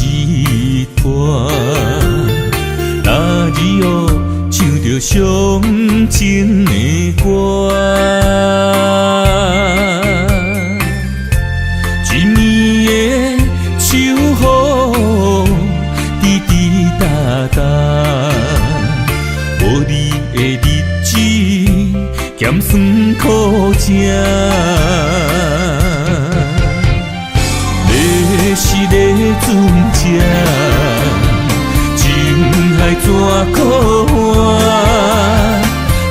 一段，那日哦唱著傷情的歌，一暝的秋雨，滴滴答答，無你的日子，鹹酸苦食。你是咧船只，情海怎苦换？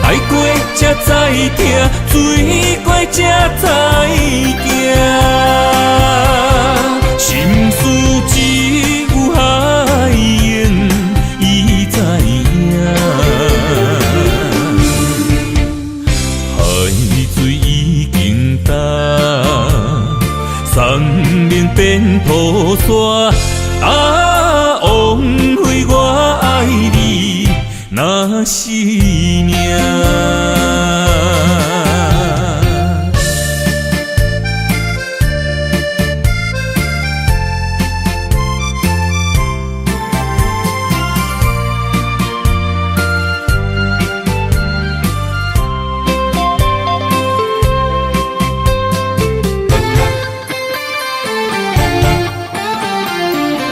愛過才知疼，水過才知行。心事只有海湧伊知影。海水已經乾，山盟變土沙。啊，枉費我愛你，若是命。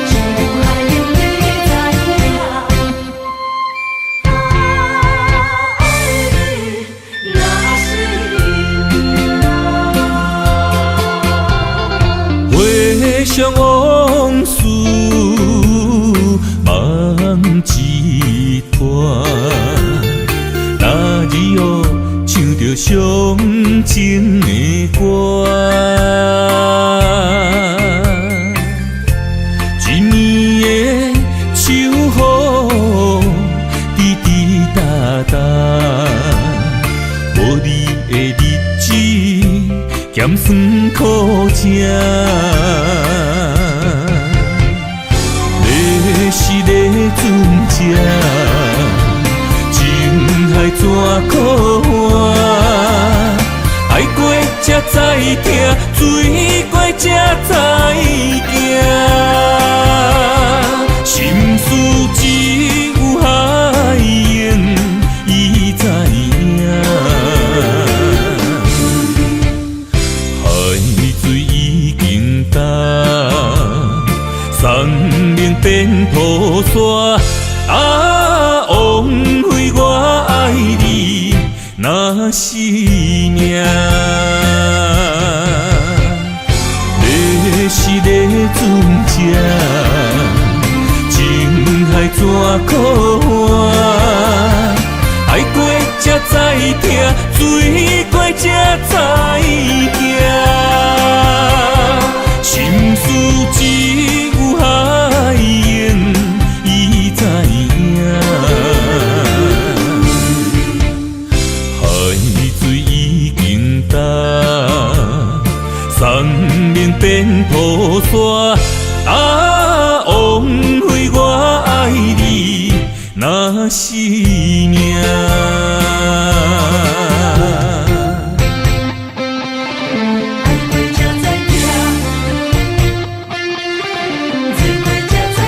只有海湧伊知影，啊，愛你若是命。回想往事，夢一段。那日哦，唱著傷情的歌，一暝的秋雨，滴滴答答，無你的日子，鹹酸苦食。你是咧船只，情海怎苦换？愛過才知疼，水過才知行。心事只有海湧伊知影。海水已經乾，山盟變土沙。啊，枉費我愛你，若是命。你是咧船只，情海怎苦换？愛過才知疼，水過才知行。心事只有海湧伊知影。海水已經乾，山盟變土沙。啊，枉費我愛你，若是命。愛過才知疼，水過才知行。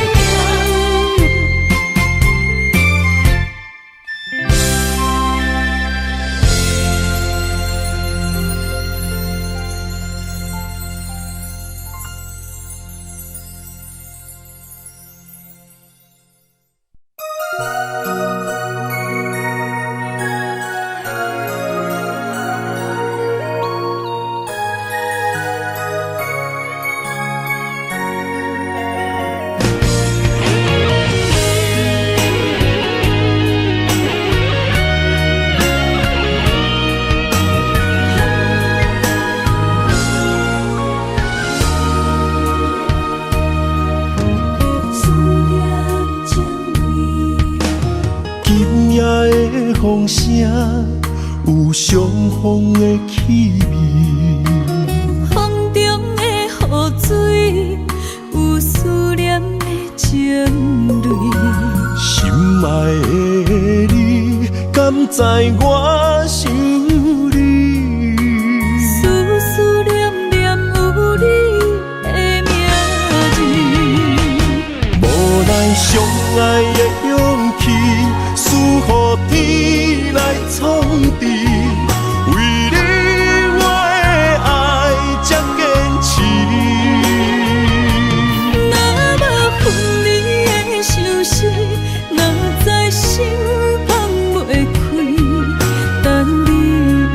思念情味。今夜的風聲有傷風的氣味，風中的雨水有思念的情淚。心愛的你，敢知我想你？思思念念有你的名字。相愛的勇氣，輸予天來創治。為你我的愛才堅持。若無分離的相思，哪知心放袂開。但你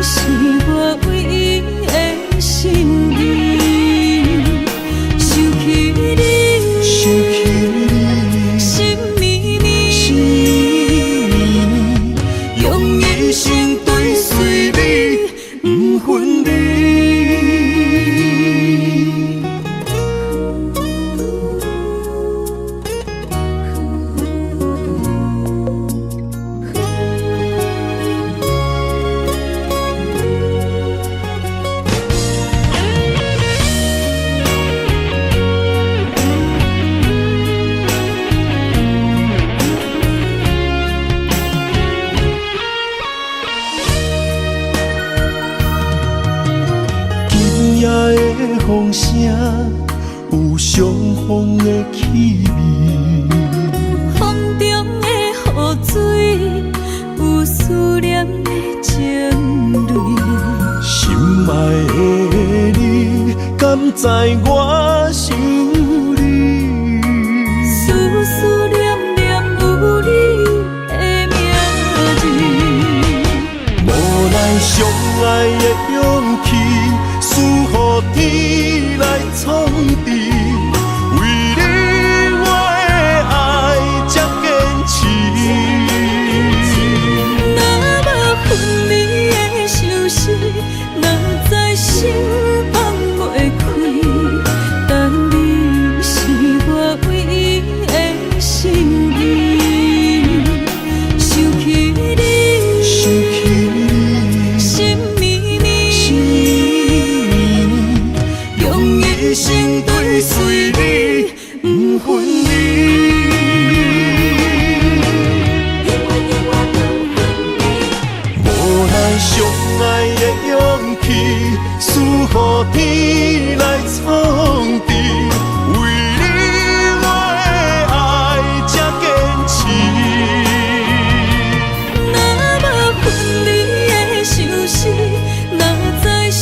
是我唯一的心意。想起你，想起你，心绵绵，心绵绵，用一生追隨你，不分離。今夜的風聲，有傷風的氣味。風中的雨水，有思念的情淚。心愛的你，敢知我想你？思思念念有你的名字。無奈相愛的勇氣，輸予天來創治。為你我的愛才堅持。若無分離的相思，哪知心放袂開。但你是我唯一的心意。想起你，想起你，心绵绵，心绵绵，用一生追隨你，不分離。無奈相愛的勇氣，輸予天來創治。為你我的愛才堅持。若無分離的相思，哪知心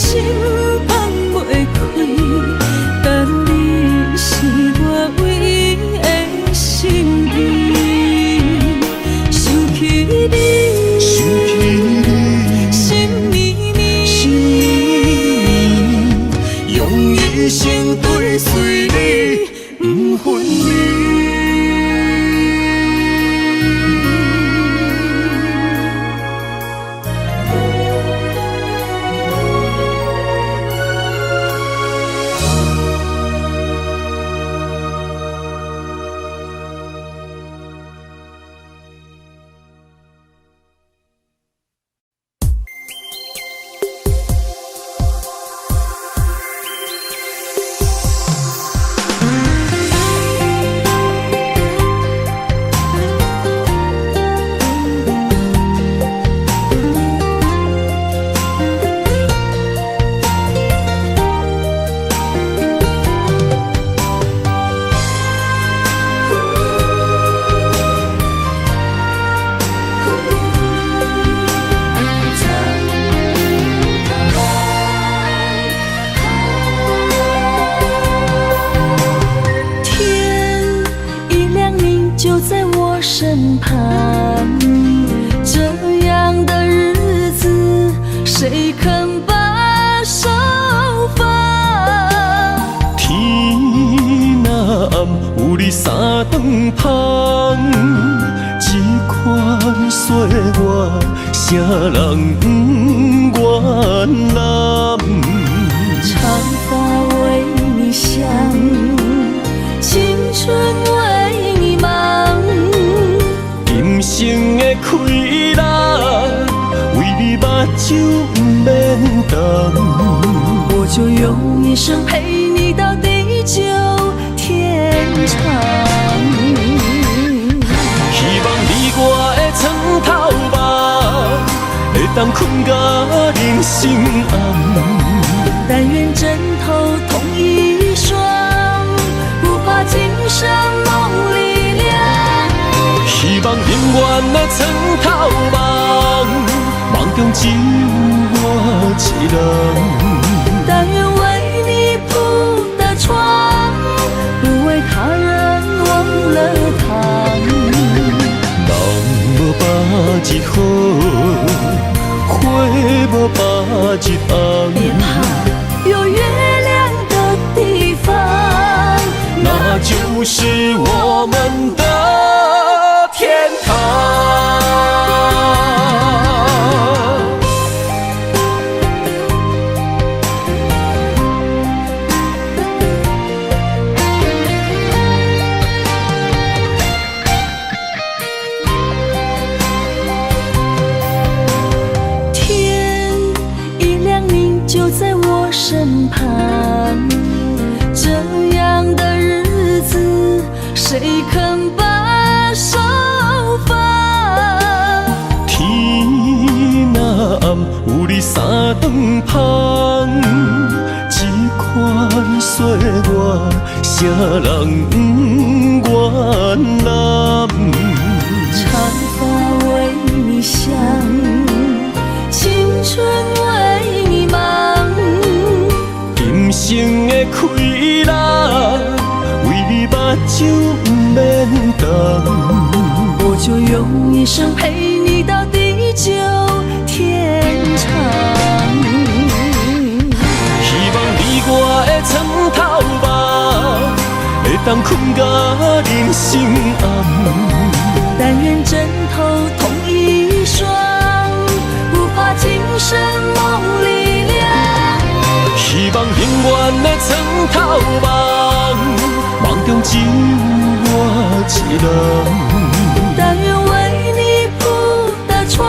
放袂開。但你是我唯一的心意。想起你，想起你，心绵绵，心绵绵，用一生追隨你，不分離。天一亮，你就在我身旁。這樣的日子，誰肯把手放？天若暗，有你三頓芳，這款歲月，啥人不願攬？長髮為你想，青春為你忙。今生的氣力，為你目睭毋免瞪。我就用一生陪你到地久天長。希望你我的床頭夢，會當睏甲人生暗。但願枕頭同一雙，不怕今生夢裡涼。只有我一人。但願為你鋪的床，不為他人忘了躺。人無百日好，花無百日紅。別怕，有月亮的地方，那就是我們的天堂。天一亮，你就在我身旁。這樣的日子，誰肯把手放？天若暗，有你三頓芳，這款歲月，啥人不願攬？長髮為你香，青春為你忙。今生的氣力，為你目睭毋免瞪。我就用一生陪你到地久天長。希望你我的床頭夢，會當睏甲人生暗。但願枕頭同一雙，不怕今生夢裡涼。希望永遠的床頭夢，夢中只有我一人。但願為你鋪的床，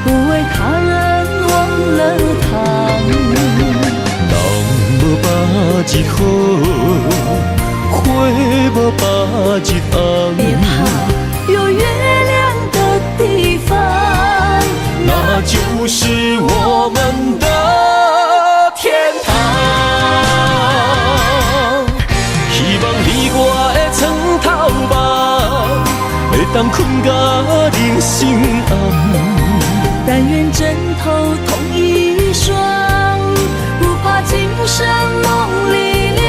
不為他人忘了躺。人無百日好，花無百日紅。別怕，有月亮的地方，那就是我們的天堂。希望你我的床頭夢，會當睏甲人生暗。但願枕頭同一雙，不怕今生夢裡涼。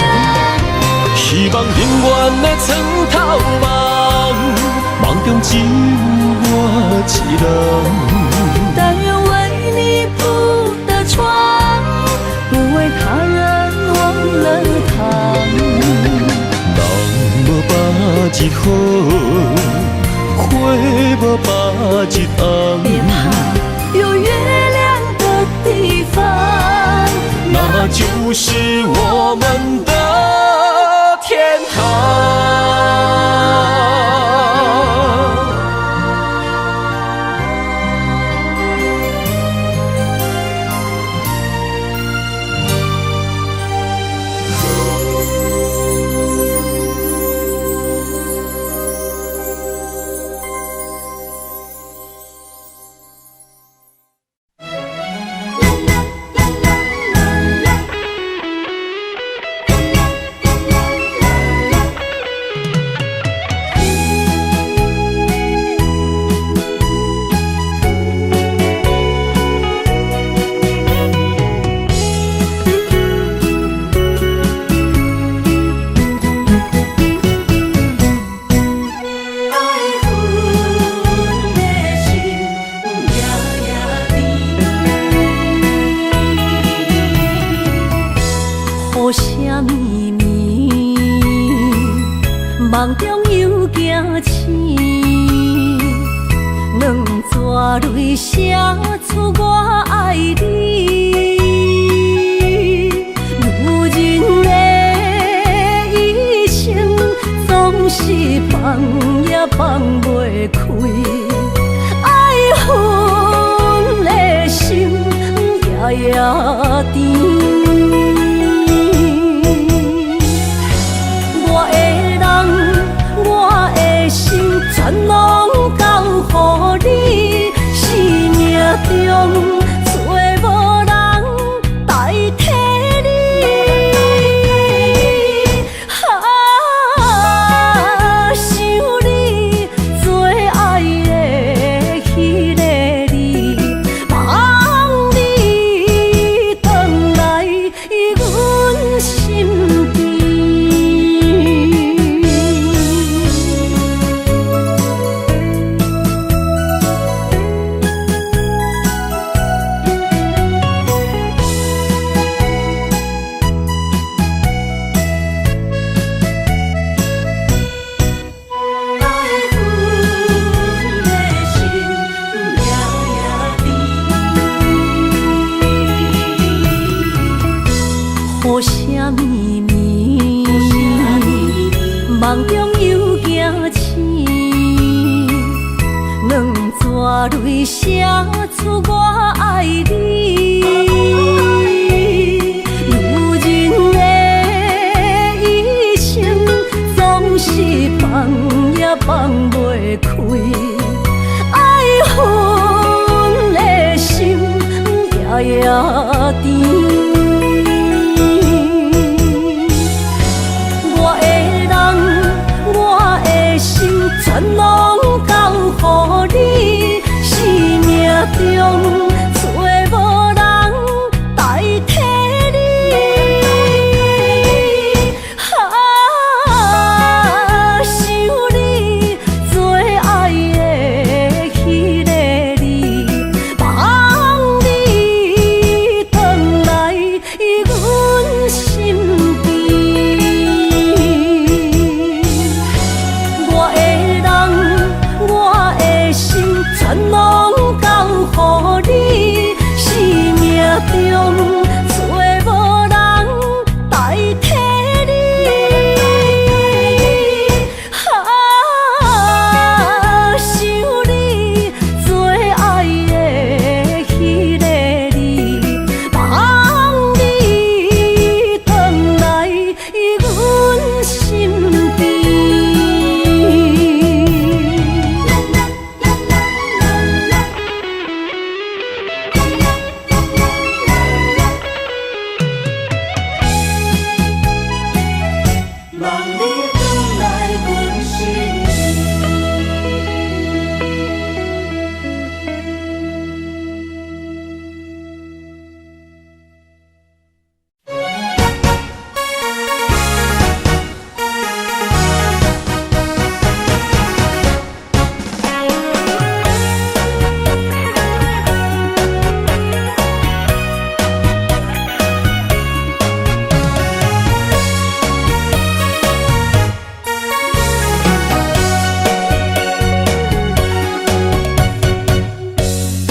希望永遠的床頭夢，夢中只有我一人。但願為你鋪的床，不為他人忘了躺。人無百日好，花無百日紅。別怕，有月亮的地方，那就是我們的天堂。想你最愛的彼個你，目夢中又驚醒，兩逝淚寫出我愛你。女人的一生總是放也放袂開，愛恨的心夜夜甜。我的人，我的心，全攏交予你，生命中找無人代替你。啊，想你最愛的彼个你，望你轉來阮身邊。我的人，我的心，全攏交予你，生命中找無人代替你。啊，想你最愛的彼个你，望你轉來阮身邊。望你轉來阮身邊。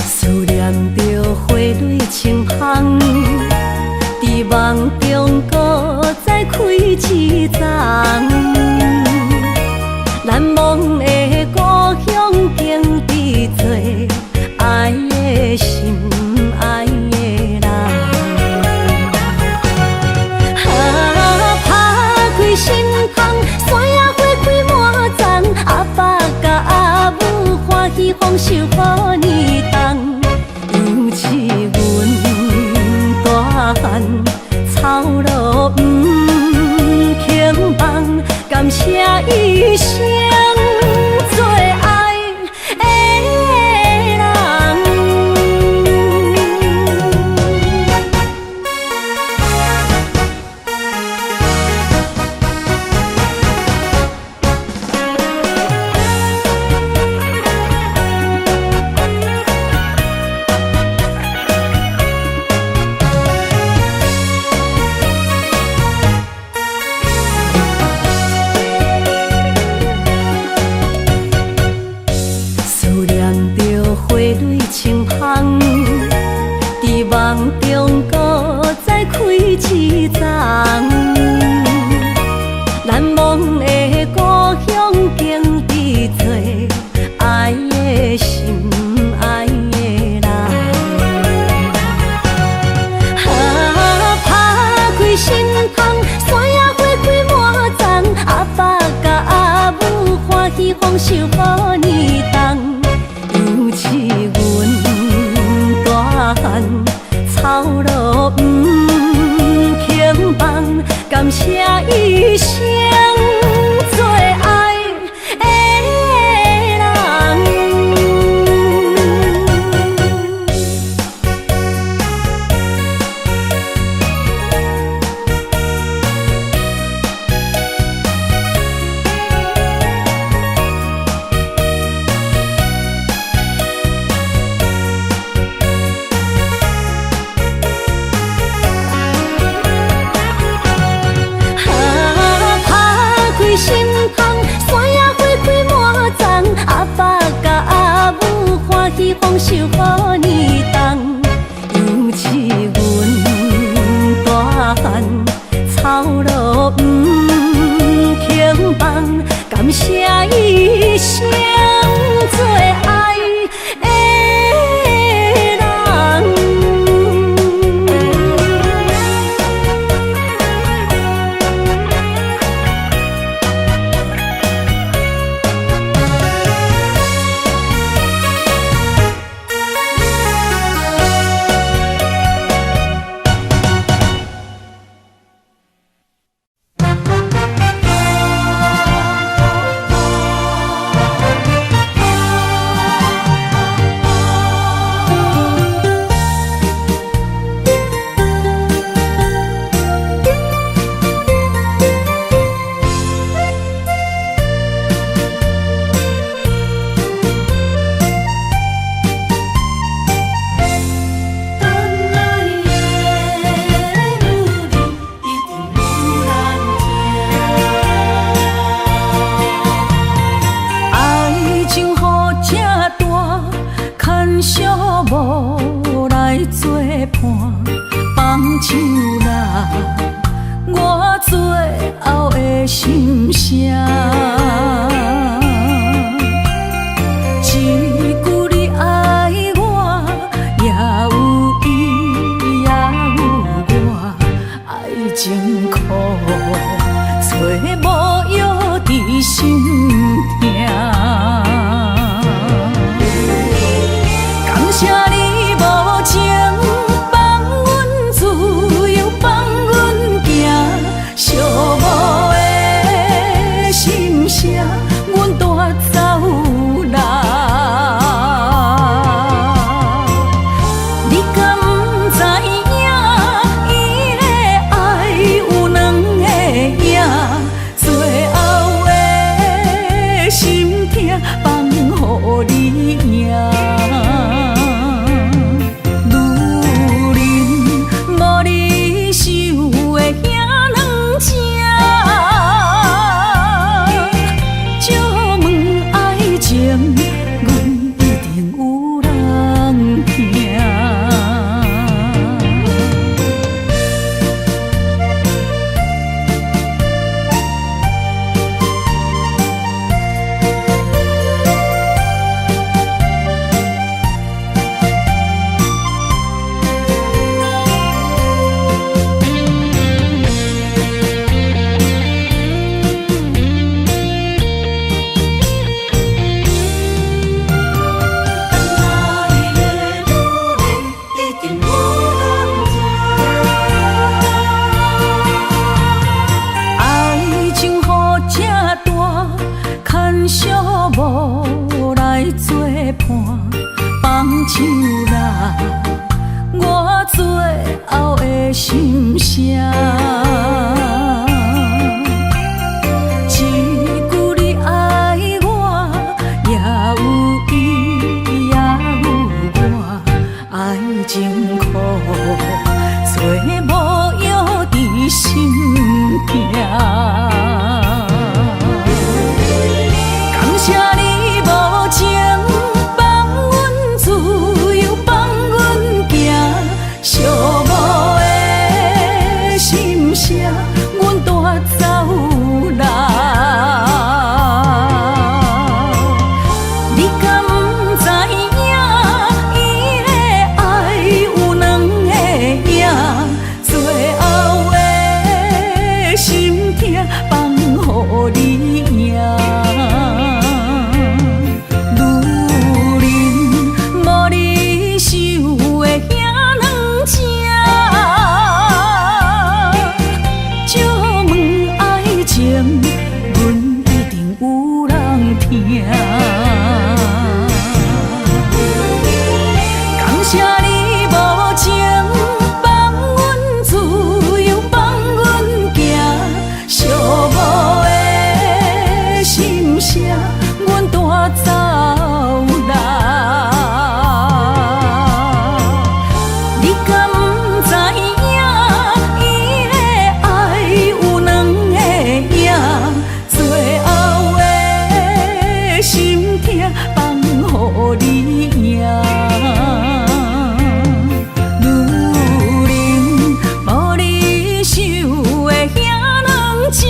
思念著花蕊清芳，佇夢中閣再開一叢。難忘的故鄉景致多，愛的心，愛的人。啊，拍開心窗，山野花開滿叢，阿爸佮阿母歡喜豐收予年冬。猶似阮大漢，操勞毋肯放，感謝一生最愛的人。感謝伊生做愛的人。等來的女人一定有人疼。愛情予這大，牽小無來作伴，放手啦，我最後的心聲。一句你愛我，也有伊，也有我，愛情苦，找無藥治心疼。感謝你無情，放阮自由，放阮行，寂寞的心聲，阮帶走啦。你敢知影？伊的愛有兩个影，最後的心疼放予你贏。女人無你想的遐軟情，借問愛情，阮一定有人疼。等來的女人一定有人疼。愛情予這大，牽小無來作伴，放手啦，我最後的心聲。一句你愛我，也有伊，也有我，愛情苦，找無藥治心疼。感謝你無情，放阮自由，放阮行，寂寞的心聲，阮帶走啦。你敢知影？伊的愛有兩个影，最後的心疼放予你贏。女人無你想的遐軟情，借問愛情，阮一定有人疼。感謝你無情，放阮自由，放阮行，寂寞的心聲，阮帶走啦。你敢知影？伊的愛有兩個影，最後的心疼放予你贏。女人無你想的遐軟情，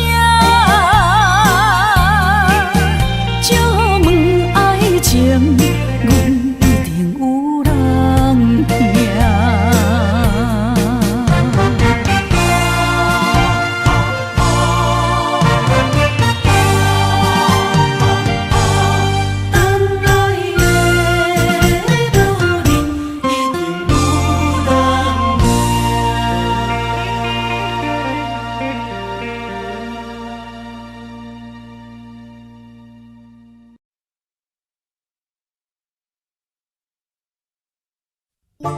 為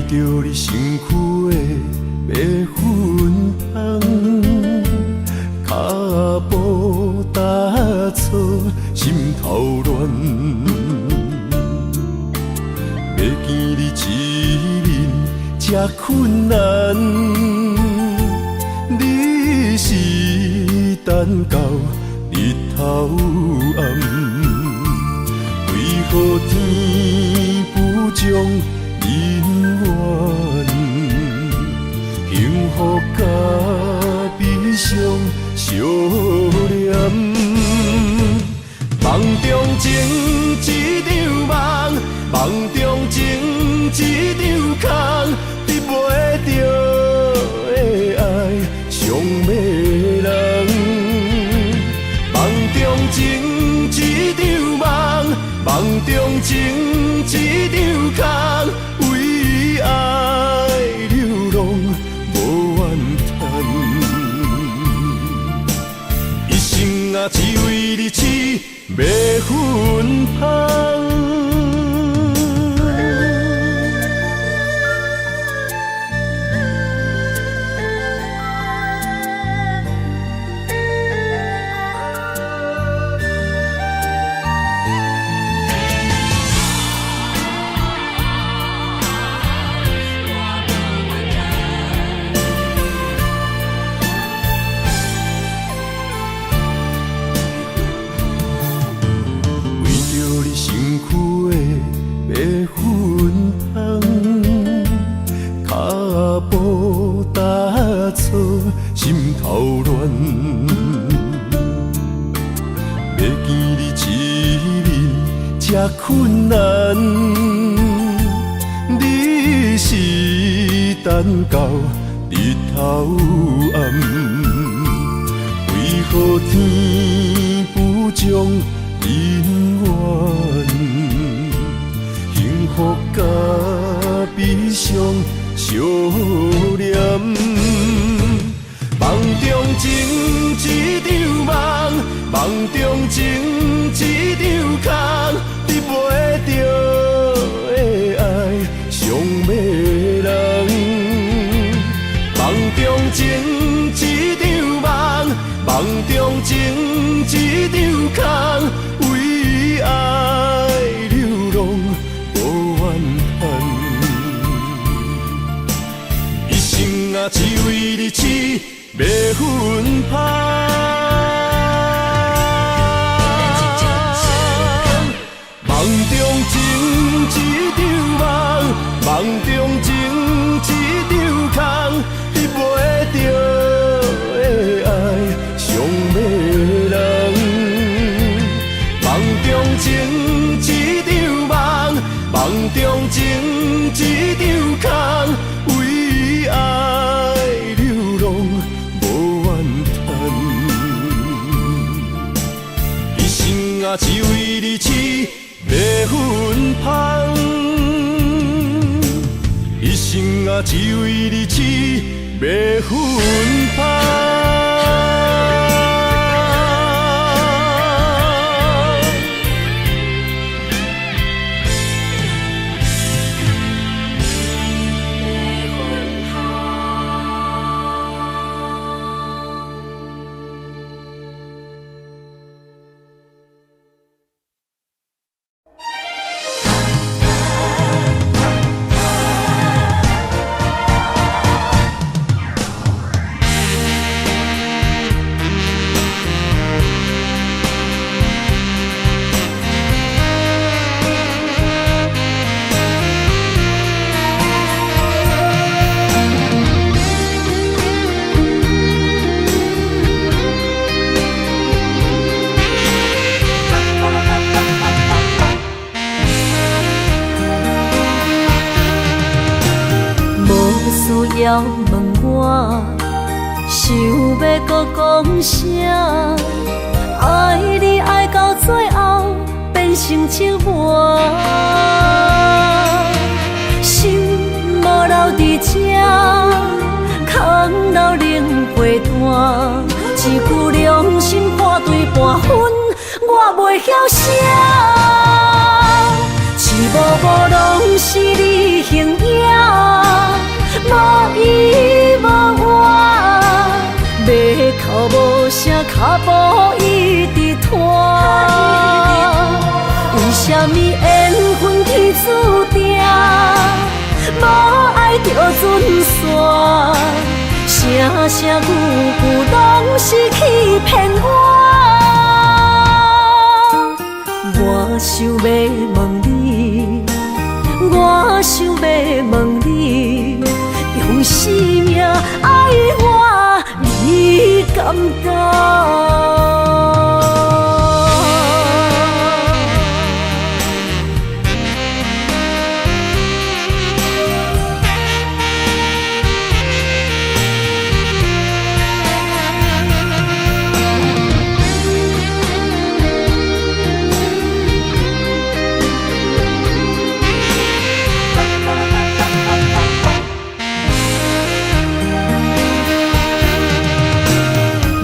著你身軀的白粉香，跤步踏錯，心頭亂。欲見你一面這困難，你是等到日頭暗，為何天不將姻緣，幸福佮悲傷相連。夢中情一場夢，夢中情一場空，得袂著的愛傷迷人。夢中情一場夢，夢中情一場空，為愛流浪無怨嘆。一生啊，只為你痴迷芬芳。為著你身軀的白粉香，跤步踏錯，心頭亂。欲見你一面這困難，你是等到日頭暗，為何天不將姻緣，幸福佮悲傷相連。夢中情一場夢，夢中情一場空，得袂著的愛傷迷人。夢中情一場夢，夢中情一場空，為愛流浪無怨嘆。一生啊，只為你痴迷芬芳。夢中情一場夢，夢中情一場空，得袂著的愛傷迷人。夢中情一場夢，夢中情一場空，為愛流浪無怨嘆。一生啊，只為你痴迷芬芳。一生啊，只為你痴迷芬芳。要問我，想欲閣講啥？愛你愛到最後變成折磨，心無留佇這，空留冷被單，一句良心破碎半分，我袂曉寫。一幕幕攏是你形影，無依無倚，欲哭無聲，跤步一直拖。為啥物緣分天注定，無愛就準散，聲聲句句攏是欺騙我。我想欲問你，我想欲問你，用生命愛我，你敢敢？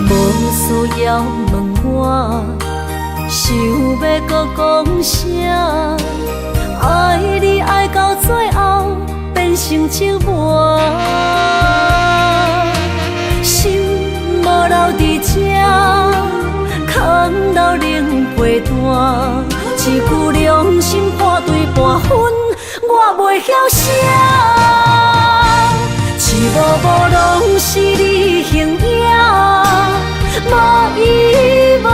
無需要問我，想欲閣講啥？愛你愛到最後變成折磨，心無留佇這，空留冷被單，一句良心破碎半分，我袂曉寫。一幕幕攏是你形影，無依無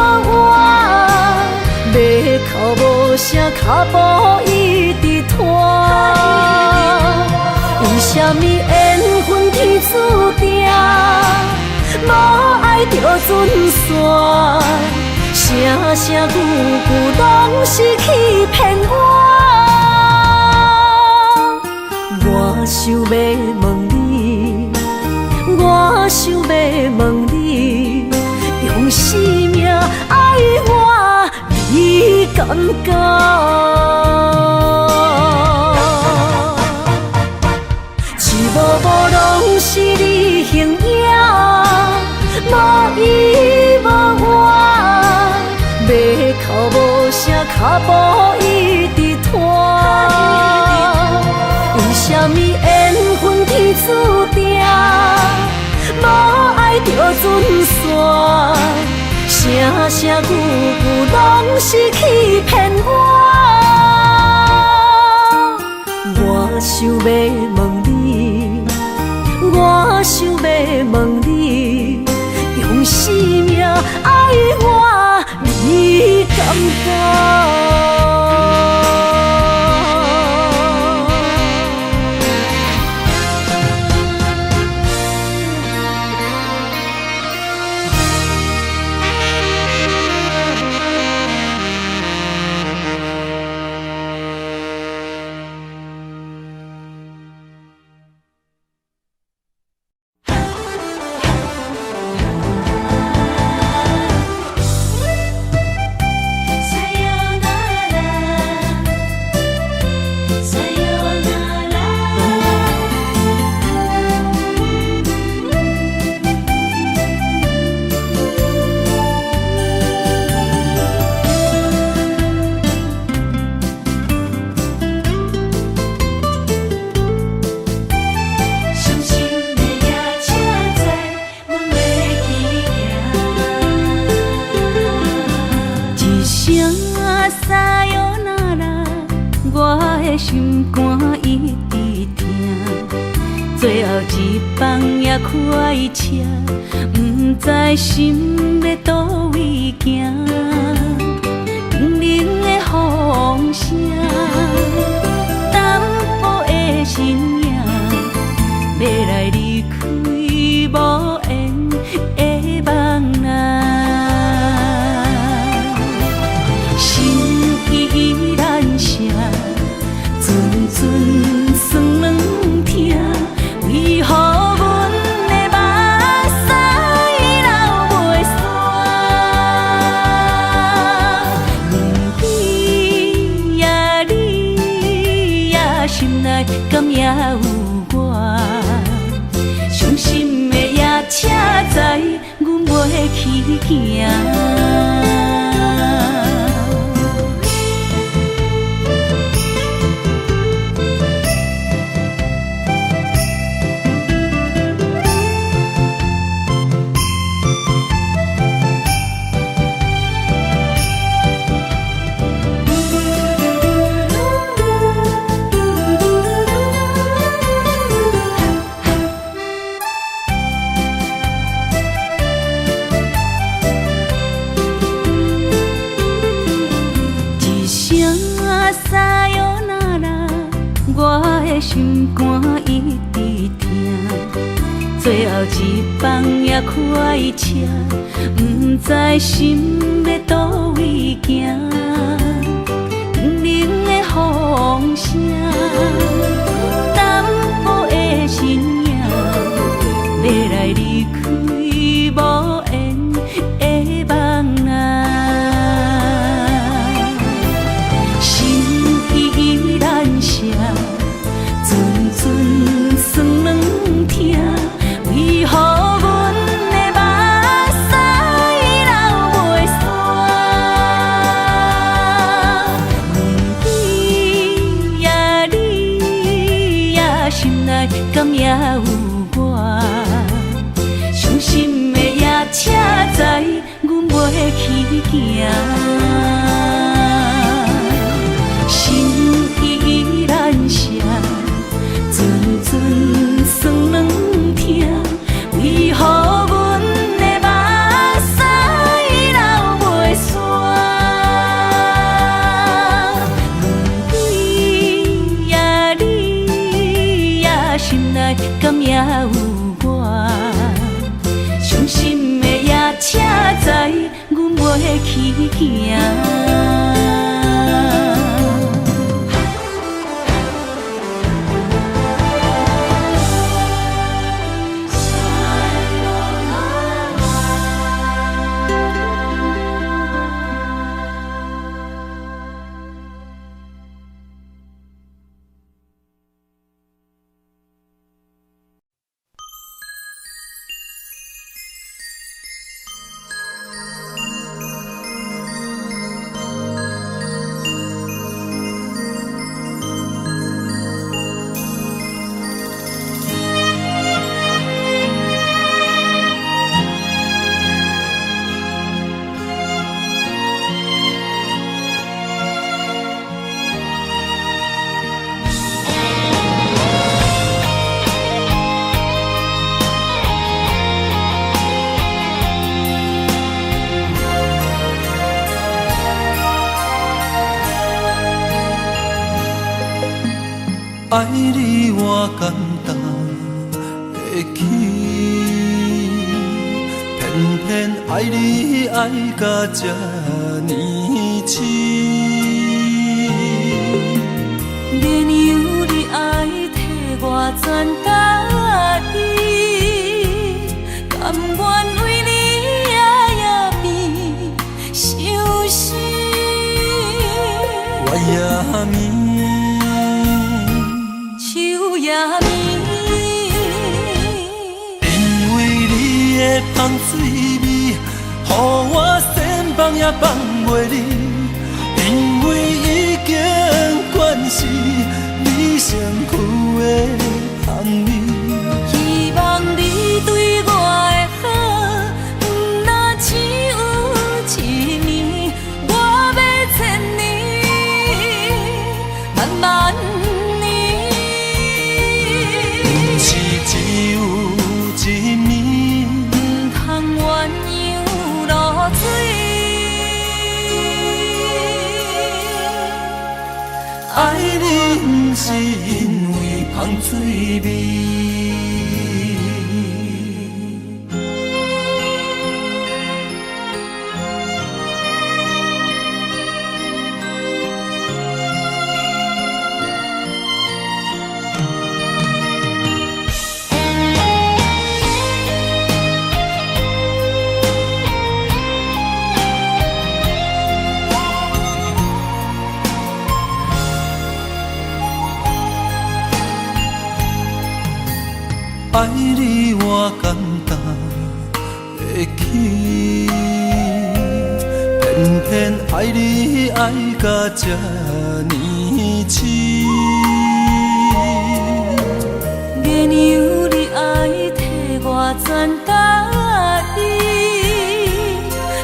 倚，欲哭無聲，跤步一直拖。為啥物緣分天注定，無愛就準散，聲聲句句攏是欺騙我。我想欲問你，我想欲問你，用生命愛我，你敢敢？一幕幕攏是你形影，無依無倚，欲哭無聲，跤步一直拖。為啥物緣分天注定，無愛就準散，聲聲句句攏是欺騙我。我想欲問你，我想欲問你，用生命愛我，你敢敢？陣陣酸軟疼，為何行。一声さよなら，我的心肝一直疼。最後一班也開車，毋知心欲佗位行。冷冷的風聲，淡薄的身影，欲來離開無緣的夢啊。心依難捨，陣陣酸軟疼，為何阮的目屎流袂煞？問你呀你呀，心內敢猶有我？傷心的夜車載，阮袂去行。心依難捨，陣陣酸軟疼，為何阮的目屎流袂煞？問你呀你呀，心內敢猶有我？傷心的夜車載，阮袂去行。愛你我簡單會起，偏偏愛你愛甲這呢癡。免由你愛替我全家己，甘願為你夜夜變相思。月也暝，秋也暝，因為你的香水味，予我想放也放袂離。因為已經慣是你身軀的香味，希望你對我的好，毋若只有一暝，我欲千年，萬萬年。毋是只有一暝，毋通鸳鸯落水。愛你毋是因為香水味。愛你我簡單會起，偏偏愛你愛甲這呢癡。月娘你愛替我全家己，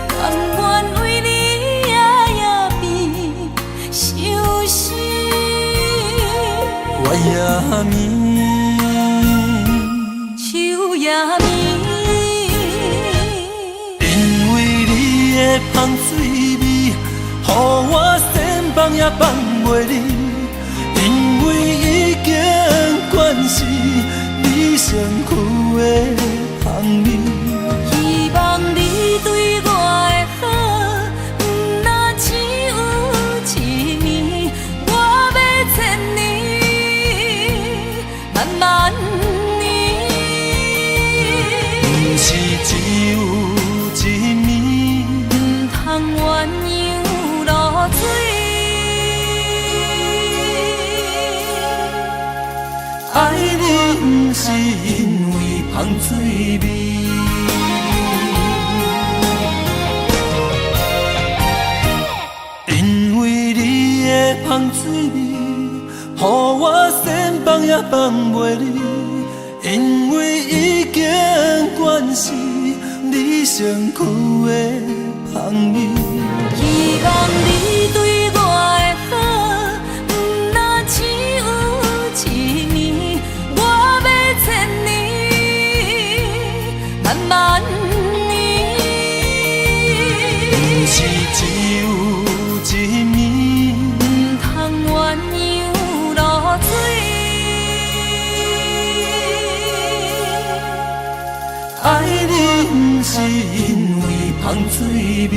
甘願為你夜夜變相思。月也暝，秋也暝，因為你的芳水味，予我想放也放袂離。因為已經慣是你身軀的香味。希望你對我的好，毋若只有一暝，我欲千年，萬萬年。毋是只有一暝，毋通鴛鴦落水。愛你毋是因為芳水味。因為你的芳水味，予我想放也放袂離。因為已經慣是你身軀的香味。希望你對我的好，毋若只有一暝，我欲千年，萬萬年。毋是只有一暝，毋通鴛鴦落水。愛你毋是因為芳水味。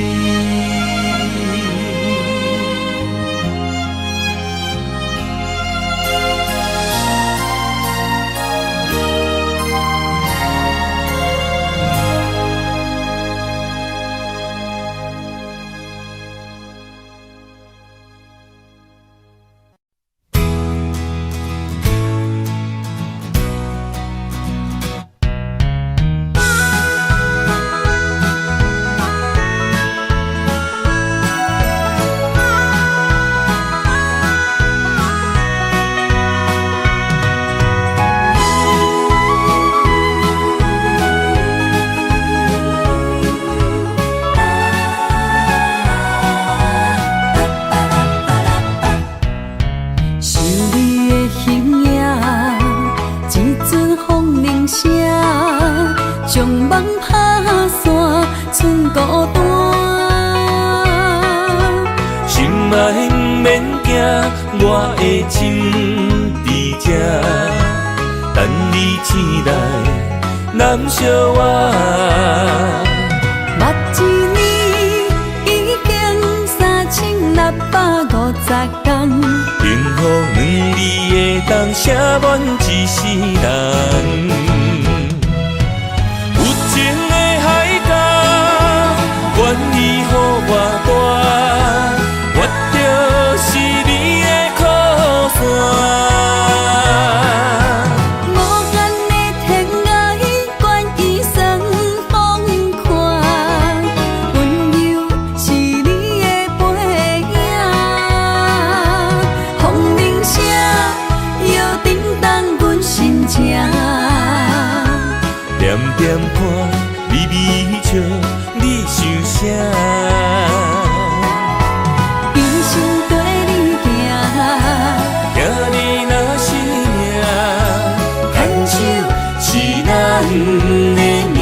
想你的形影，一阵风铃声，将梦拍散，剩孤单。心爱毋免惊，我的心伫这，等你醒来，揽惜我。目一年已经3650天，幸福两字会当写满一世人。有情的海角，愿意予我带，我就是你的靠山。无限的天涯，愿意算风看，温柔是你的背影。风铃声摇震动阮心情，点点看，微微笑，你想啥？一生跟你行，听你若是命，牵手是咱的命。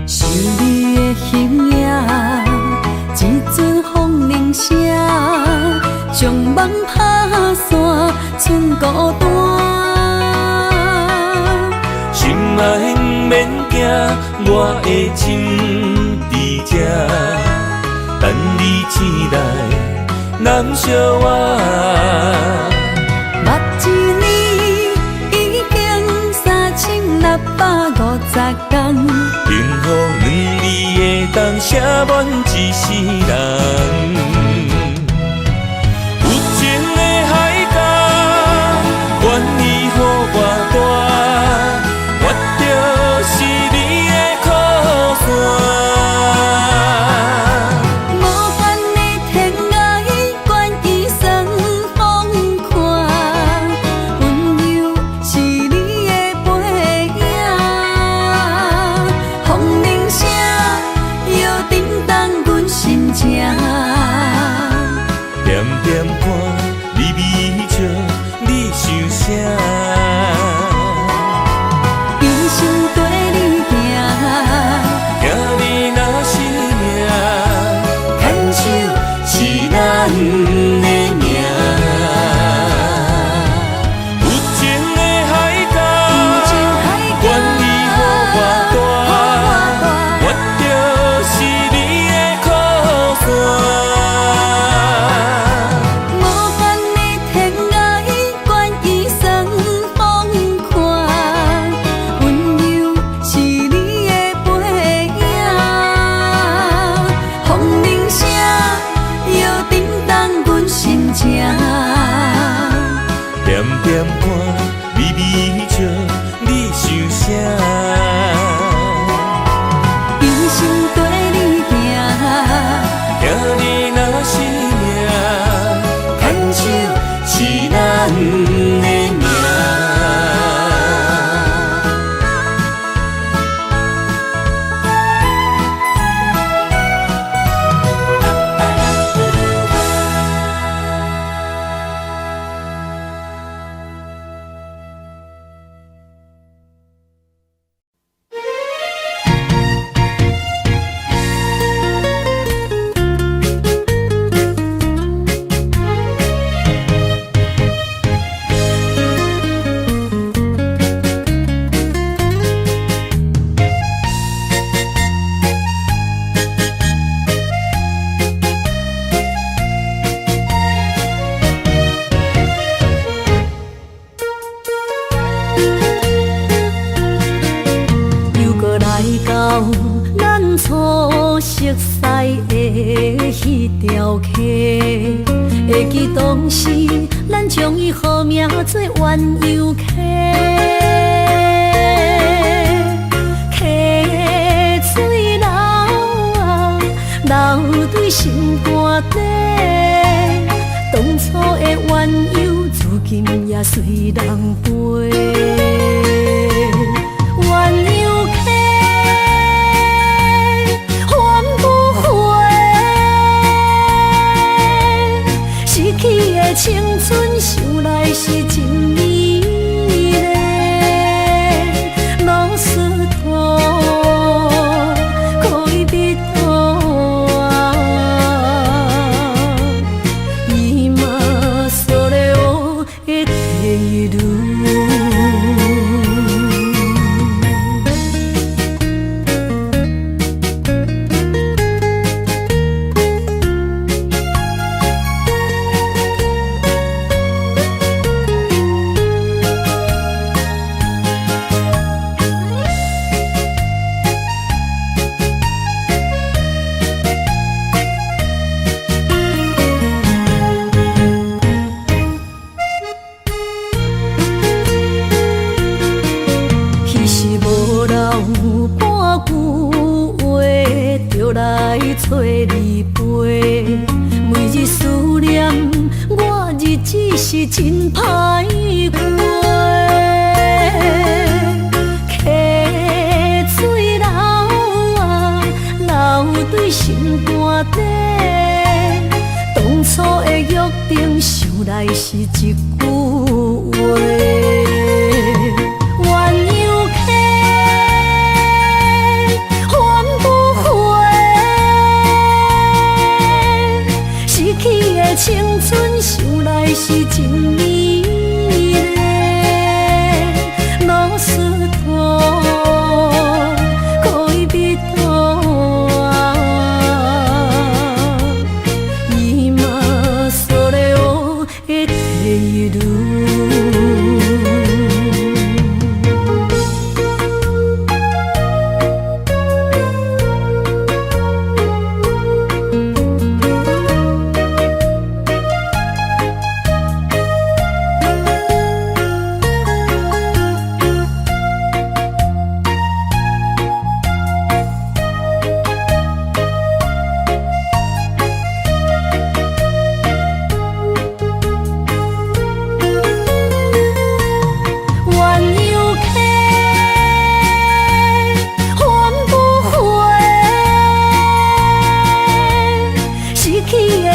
想你的形影，一阵风铃声，将梦拍散，剩孤单。心爱毋免惊，我的心伫这，等你醒醒來攬惜我。目一年已經3650天，幸福兩字會當寫滿一世人。有情的海角，願意予我帶，我就是你的靠山。無限的天涯，願意算風看，溫柔是你的背影，風鈴聲又震動阮心情。恬恬看你微笑，你想啥？一生綴你行，听你若是命，牵手是咱的命。有情的海角，願意予我帶，我就是你的靠山。無限的天涯，願意算風看，溫柔是你的背影，風鈴聲又震動阮心情。恬恬看你微笑，你想啥？一生綴你行，聽你若是命，牽手是咱的命。又閣來到咱初熟似的彼條溪，會記當時咱將伊號名做鴛鴦溪，溪水流啊流對心肝底，當初的鴛鴦如今也隨人飛。鴛鴦溪，還不回，失去的青春，想來是真美麗。ロスト戀人啊，今それを得ている。彼時無留半句話，就來揣你飛。每日思念，我日子是真歹過。溪水流啊流對心肝底，當初的約定，想來是一句話。鴛鴦溪，還不回，失去的青春，想來是真美麗。ロスト戀人啊，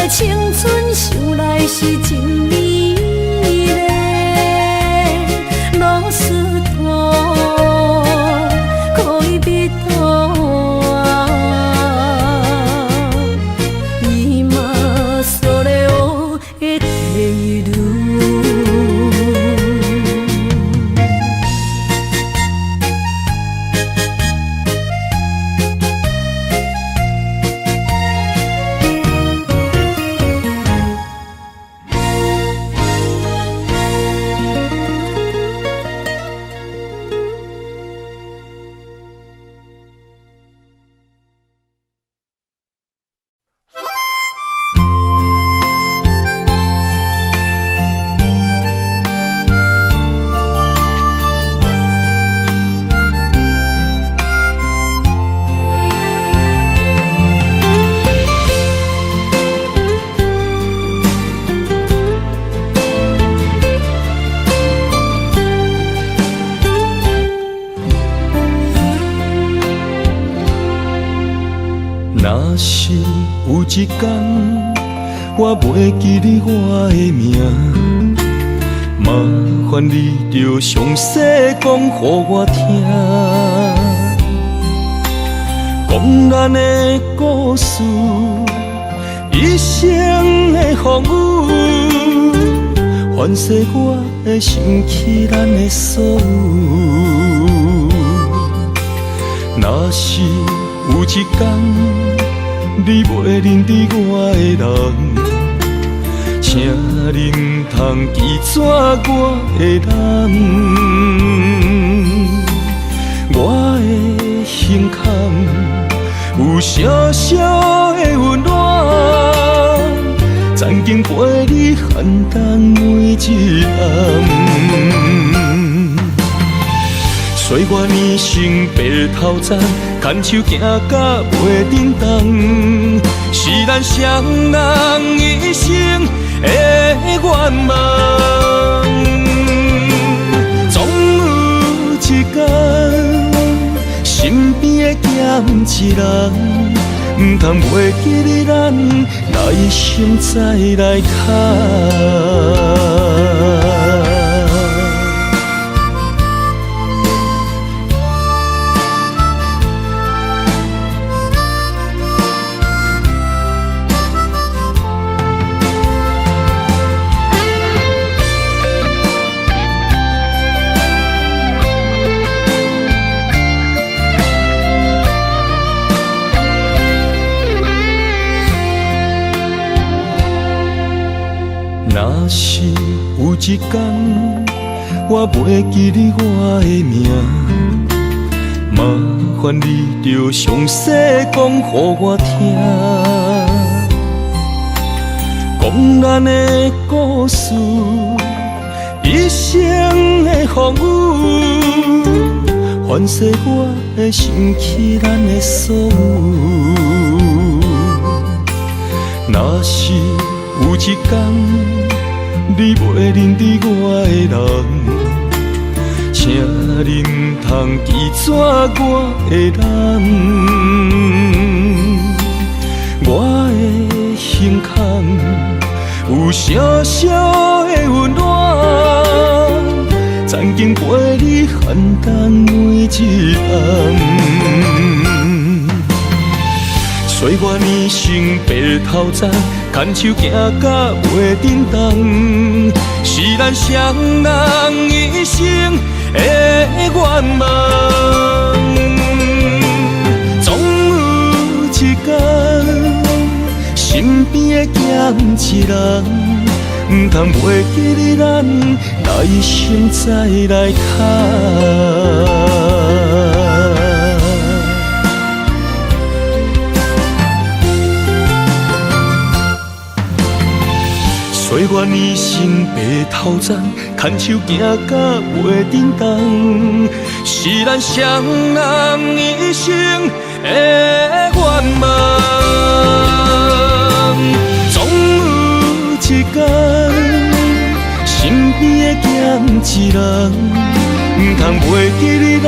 的青春想來是真美麗。ロスト恋人は今それを得ている。若是有一天，我袂记得我的名，麻烦你著详细讲予我听，讲咱的故事，一生的风雨，凡世我会想起咱的所有。若是有一天，你袂认得我的人，请你毋通记住我的人。我的胸坎有小小的温暖，曾经陪你寒冬每一暗。岁月年成白头鬃，牵手行甲袂振动，是咱双人一生的愿望。总有一天，身边会减一人，毋通袂记得咱来生再来牵。若是有一天，我袂记得我的名，麻烦你著详细讲予我听，讲咱的故事，一生的风雨，凡世我会想起咱的所有。若是有一天，你袂认得我的人，请你毋通记住我的人。我的胸坎有小小的温暖，曾经陪你寒冬每一暗。岁月年成白头鬃，牵手行甲袂振动，是咱双人一生的愿望。总有一天，身边会减一人，毋通袂记得咱来生再来牵。岁月年成白头鬃，牵手行甲袂振动，是咱双人一生的愿望。总有一天，身边会减一人，毋通袂记得咱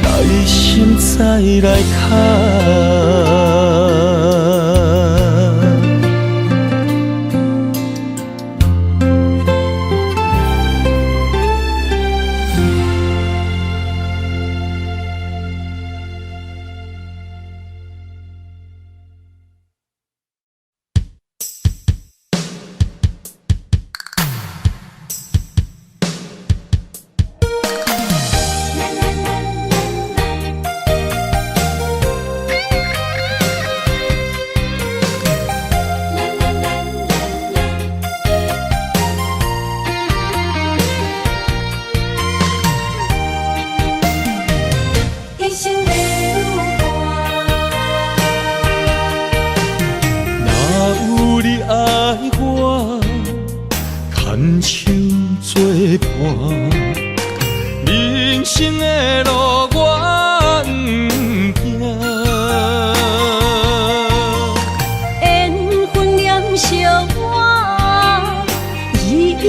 来生再来牵。生的路我毋惊。缘分念惜我，依依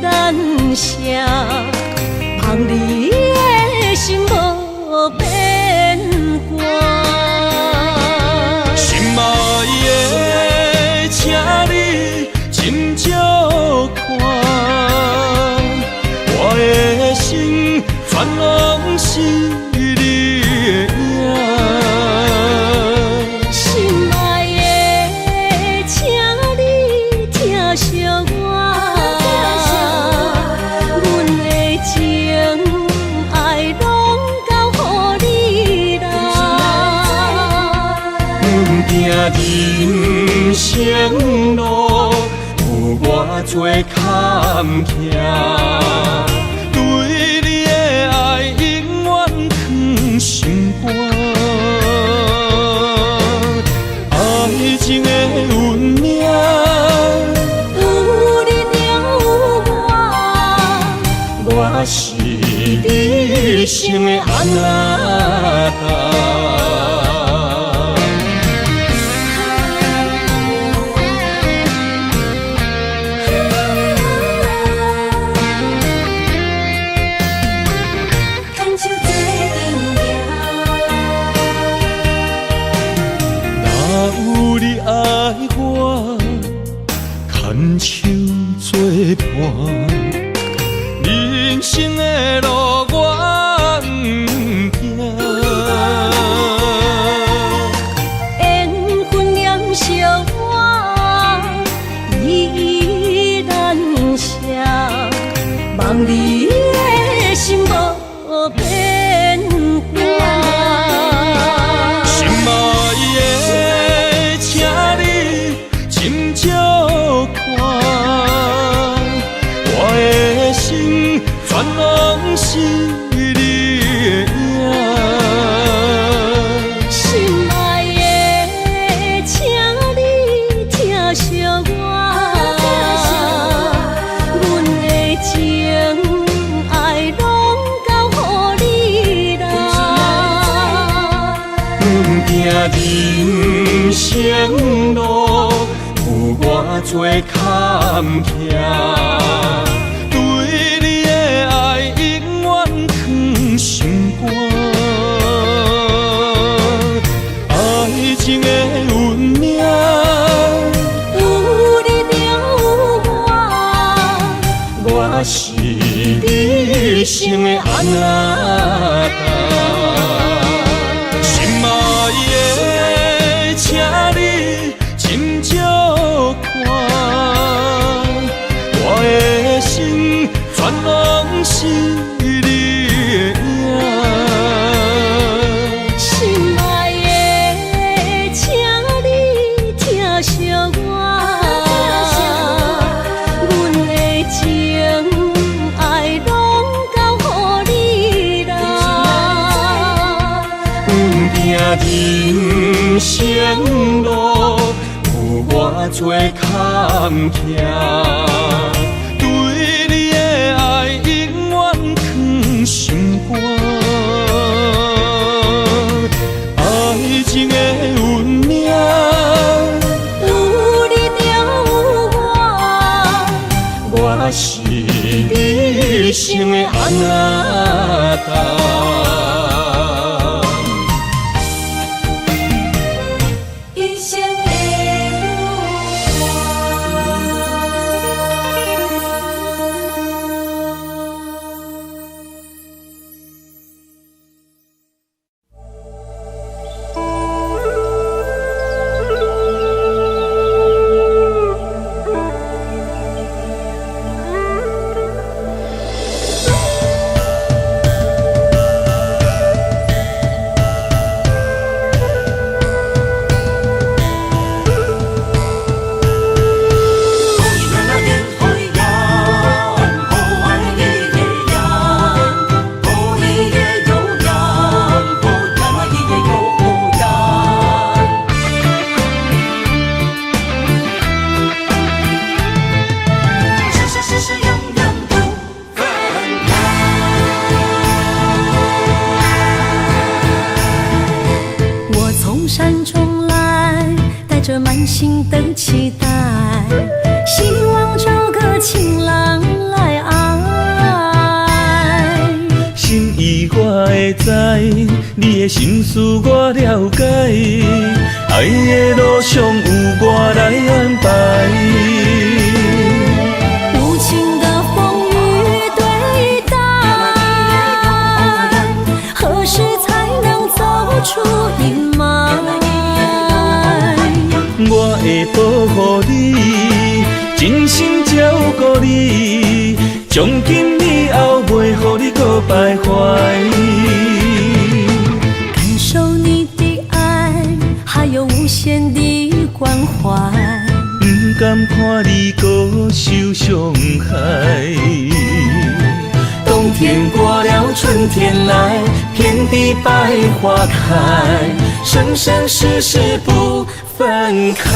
难舍，望你的心无变卦。心愛的，請你斟酌看，我的心全攏是你的影。心愛的，請你疼惜我，阮的情愛攏交予你啦。毋驚人生路有偌濟坎坷，對你的愛永遠囥心肝。愛情的運命，有你就有我，我是你一生的阿那達。牽手做陣行。若有你愛我，牽手做伴，人生的路我毋驚。緣分念惜我，依依難捨，望你的心無變卦。心愛的，請你斟酌看，我的心全攏是你的影。心愛的，請你疼惜我，阮的情愛攏交予你啦。毋驚人生路有偌濟坎坷，對你的愛永遠囥心肝。愛情的運命，有你就有我，我是你一生的阿那達。心愛的，請你斟酌看，我的心全攏是你的影。心愛的，請你疼惜我，阮的情愛攏交予你啦。毋驚人生路有偌濟坎坷，對你的愛永遠囥心肝。愛情的運命，有你就有我，我是你一生的阿那達。一生的伴。心的期待，希望找個情郎來愛。心意我會知，你的心思我了解，愛的路上有我來安排。無情的風雨對待，何時才能走出陰霾？我會保護你，真心照顧你，從今以後袂予你閣徘徊。感受你的愛，還有無限的關懷。毋甘看你閣受傷害。冬天過了，春天來，遍地百花開，生生世世不分開。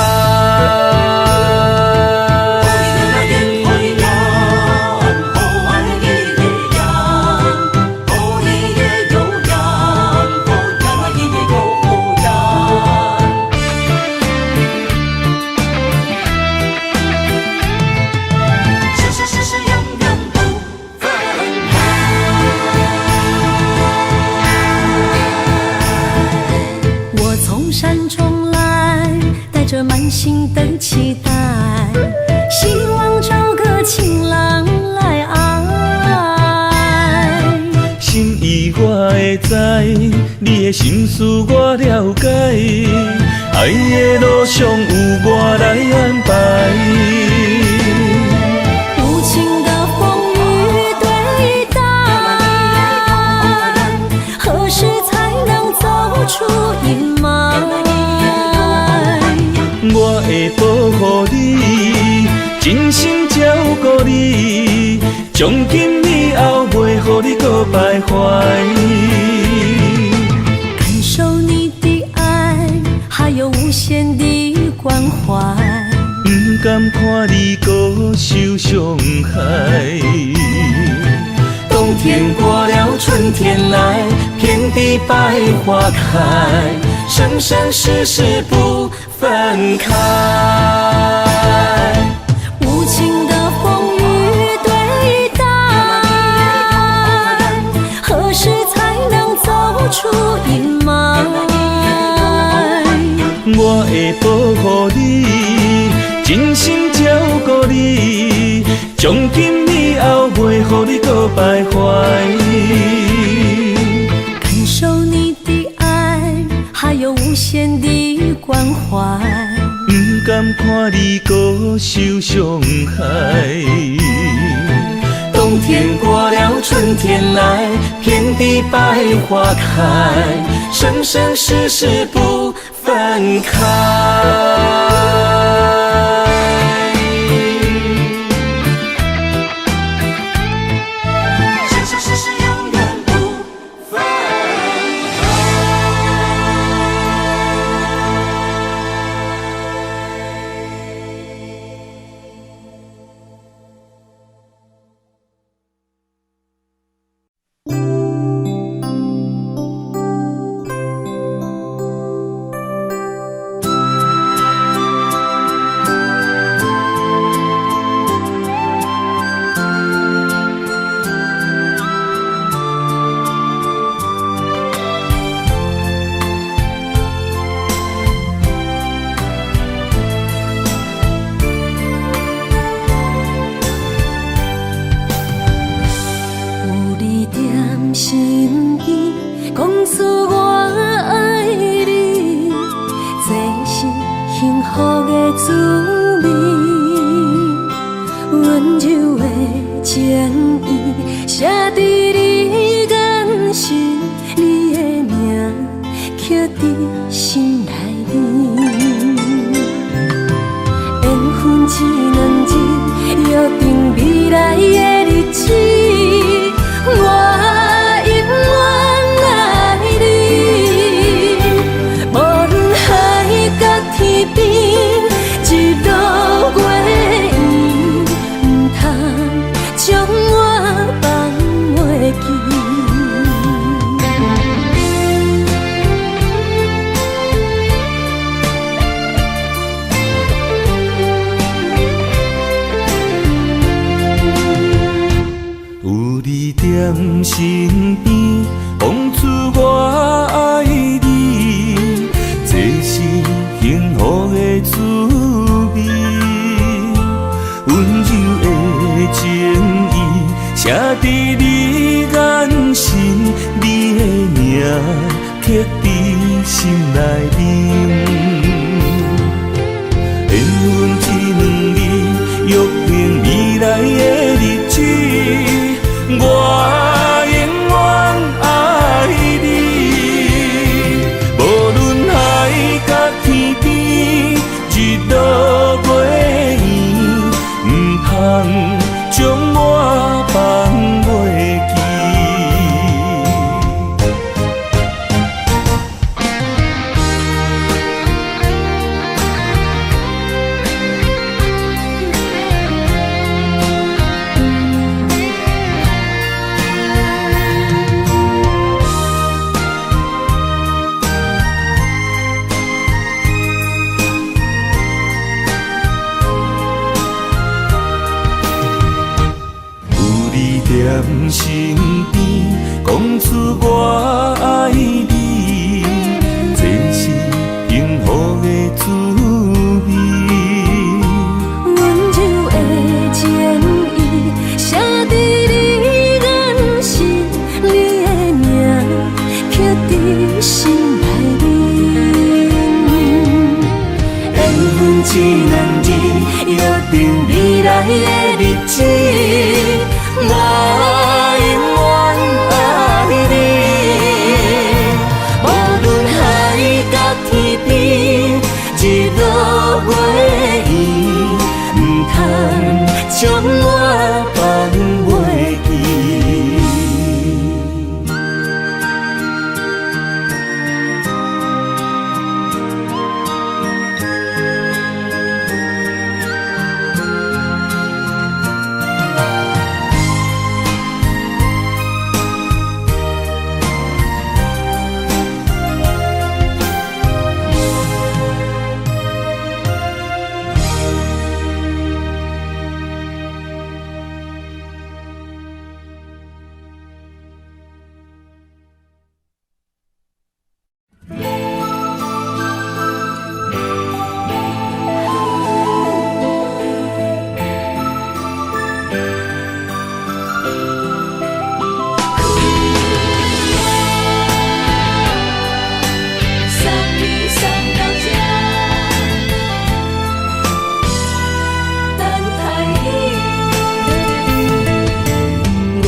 我從山中來，帶著滿心的期待，希望找個情郎來愛。心意我會知，你的心思我了解，愛的路上有我來安排。無情的風雨對待，何時才能走出陰霾？我會保護你，真心照顧你，從今以後袂予你閣徘徊。感受你的愛，還有無限的關懷。毋甘看你閣受傷害。冬天過了，春天來，遍地百花開，生生世世不分開。無情的風雨對待，何時才能走出陰霾？我會保護你，真心照顧你，從今以後袂予你閣徘徊。感受你的愛，還有無限的關懷。毋甘看你閣受傷害。冬天過了，春天來，遍地百花開，生生世世不分開。生生世世永遠不分開。有你踮身邊，講出我愛你，這是幸福的滋味。溫柔的情意，寫佇你眼神，你的名刻佇心內面。緣分這兩字，約定未來的日子。我永遠愛你，無論海角天邊，日落月圓，毋通將我放袂記。踮身邊，講出我愛你，這是幸福的滋味。溫柔的情意，寫佇你眼神，你的名刻佇心內面。緣分這兩字，約定未來的日子，我永遠愛你。無論海角天邊，日落月圓，毋通將我放袂記。有你踮身邊，講出我愛你，這是幸福的滋味。溫柔的情意，寫佇你眼神，你的名刻佇心內面。緣分這兩字，約定未來的日子，我永遠愛你。無論海角天邊，日落月圓，毋通將我放袂記。送你送到這，等待你。我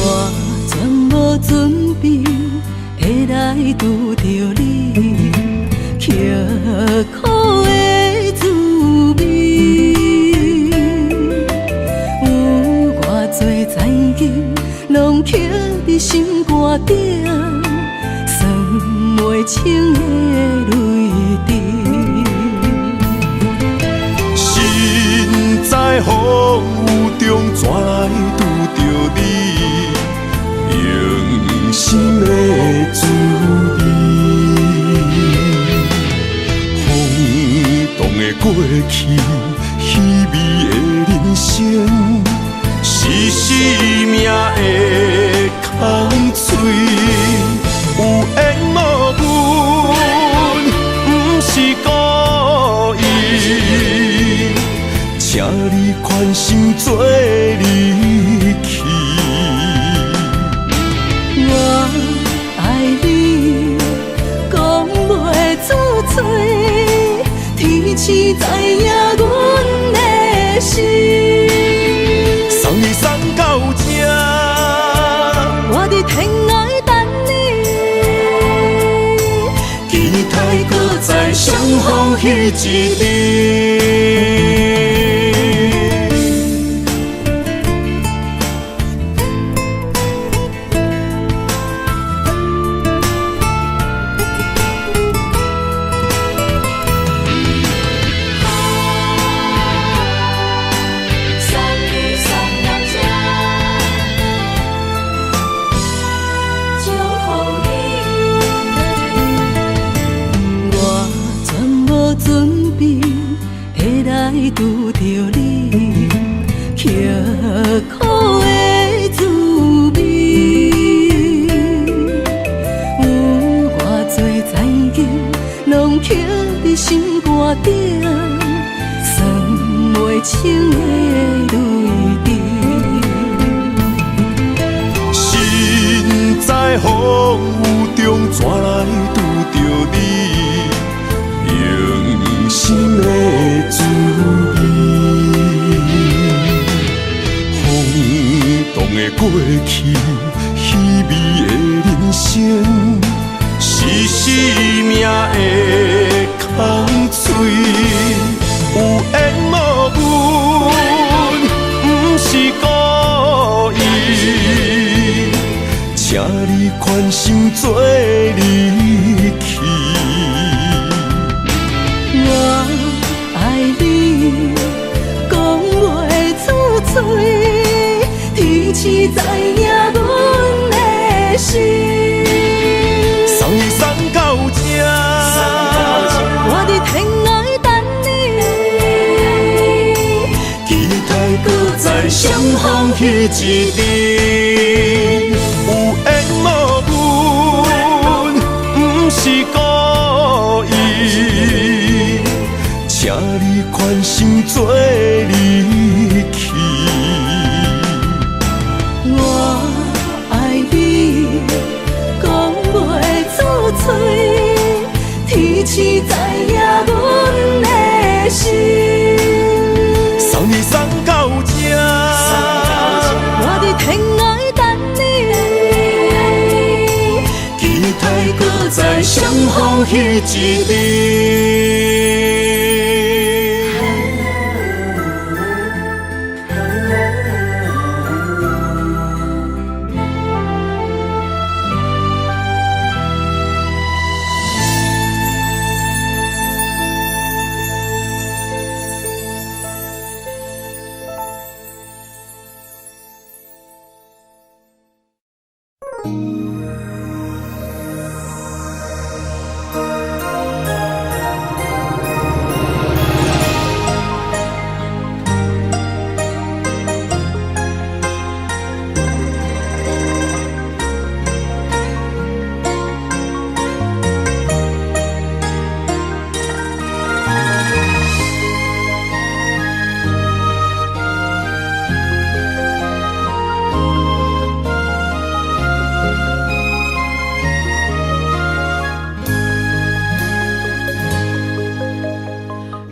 全無準備會來拄著你，刻苦的滋味。有偌濟残忍，攏刻佇心肝頂，算袂清的淚滴。身在風雨中，怎來拄著你？用心的滋味。風動的過去，稀微的人生，是生命的空喙。有緣無分，毋是故意。請你寬心做離去。我愛你，講袂出嘴，天星知影阮的心。送你送到這，我佇天涯等你。期待閣再相逢彼一日。送你送到這，祝福你。我全無準備會來拄著你，刻苦的滋味。经攏刻佇心肝頂，算袂清的淚滴。身在風雨中，怎來拄著你？用心的滋味。風動的過去，稀微的人生，是生命的空喙。有緣無分，毋是故意。請你寬心做離去。我愛你，講袂出嘴，天時知影阮的心。送你送到這，我佇天涯等你。期待閣再相逢彼一日。有緣無分，毋是故意。請你寬心做離去。我愛你，講袂出嘴，天時知影阮的心。送你送到這，我佇天涯等你。期待閣再相逢彼一日。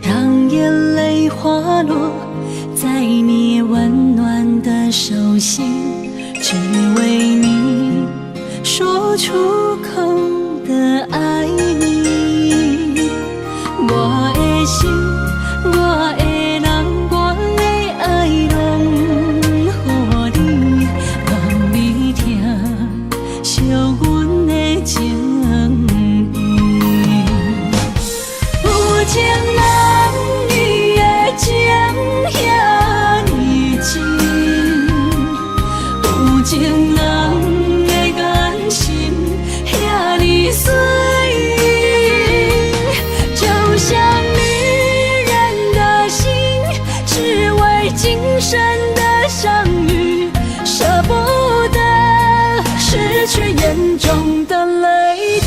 讓眼淚滑落在你溫暖的手心，只為你說出口的愛你。我的心，我的人，我的愛，攏予你，望你疼惜阮的情意。有情人伊的情遐呢真，有情人的眼神遐呢水，就像女人的心，只為今生的相遇，捨不得失去眼中的淚滴。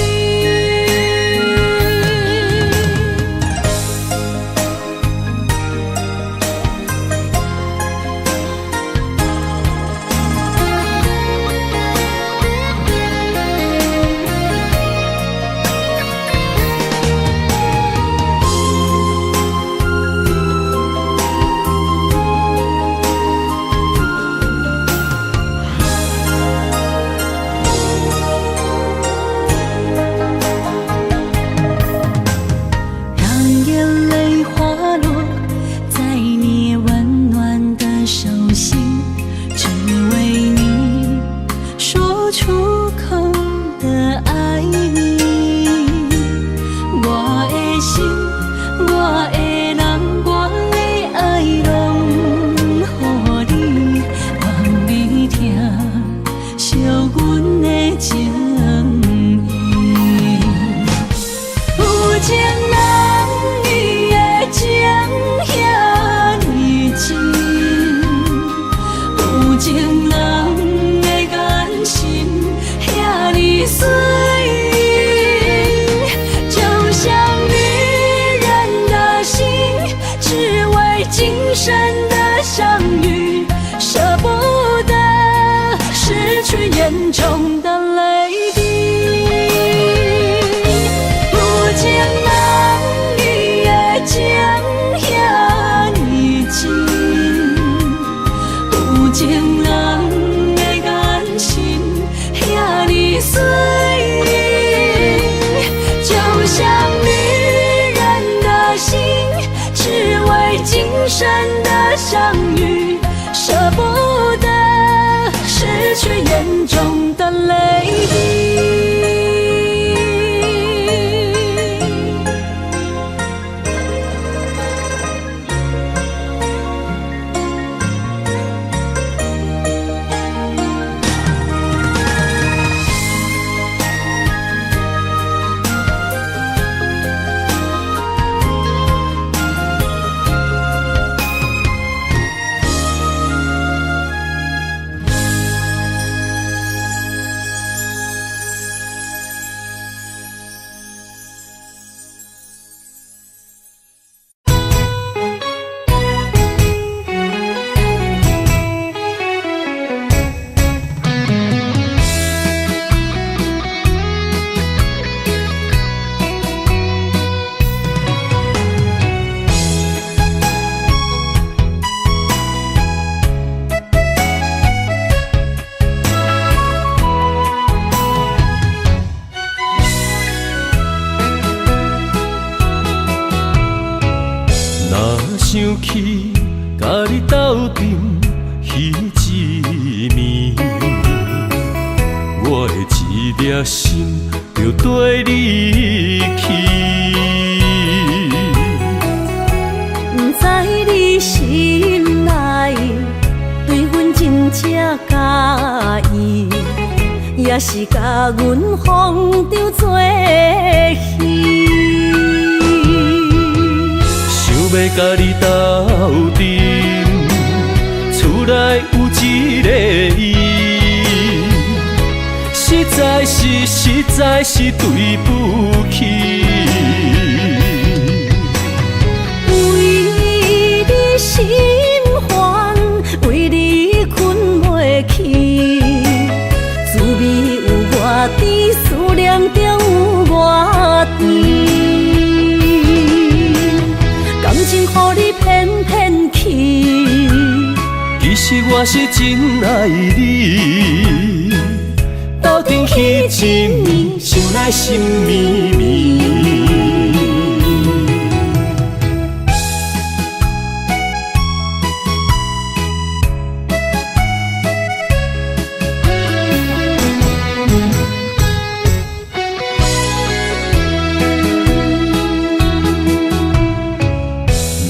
生的相遇，捨不得失去眼中的淚滴。有情人伊的情遐呢真，有情人的眼神遐呢水，就像女人的心，只為今生的相遇，捨不得失去眼中的淚滴。想起佮你斗陣彼一暝，我的一粒心就綴你去。不知你心內對阮真正佮意，也是共阮放當做戲。想欲佮你斗陣，厝內有一個伊，實在是實在是對不起。為你心煩，為你睏袂去，滋味有偌甜，思念中有偌甜。感情予你騙騙去，其實我是真愛你，鬥陣彼一暝，想來心綿綿。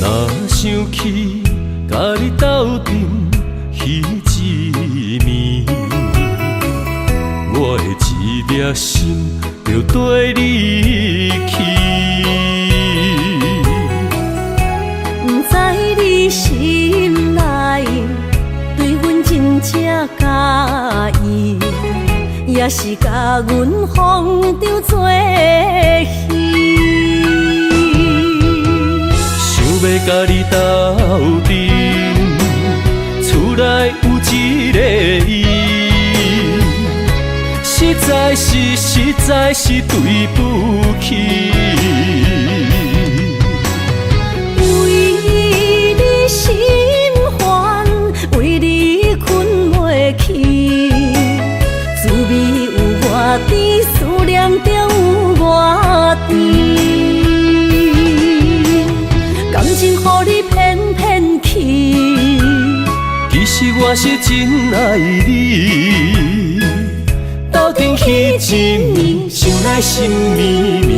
若想起佮你斗陣彼一暝，我的一粒心就綴你去。不知你心內對阮真正佮意，也是共阮放當做戲。想欲佮你斗陣，厝內有一個伊，實在是實在是對不起。為你心煩，為你睏袂去，滋味有偌甜，思念中有偌甜。感情予你騙騙去，其實我是真愛你，鬥陣彼一暝，想來心綿綿。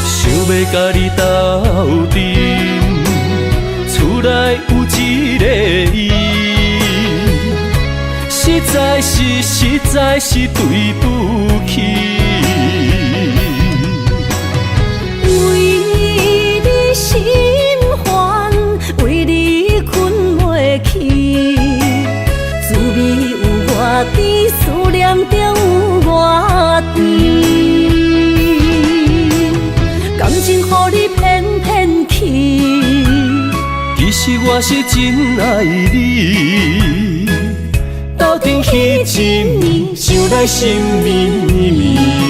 想欲佮你斗陣，厝內有一個伊，實在是實在是對不起。為你心煩，為你睏袂去，滋味有偌甜，思念中有偌甜。感情予你騙騙去，實我是真愛你，鬥陣彼一暝，想來心綿綿。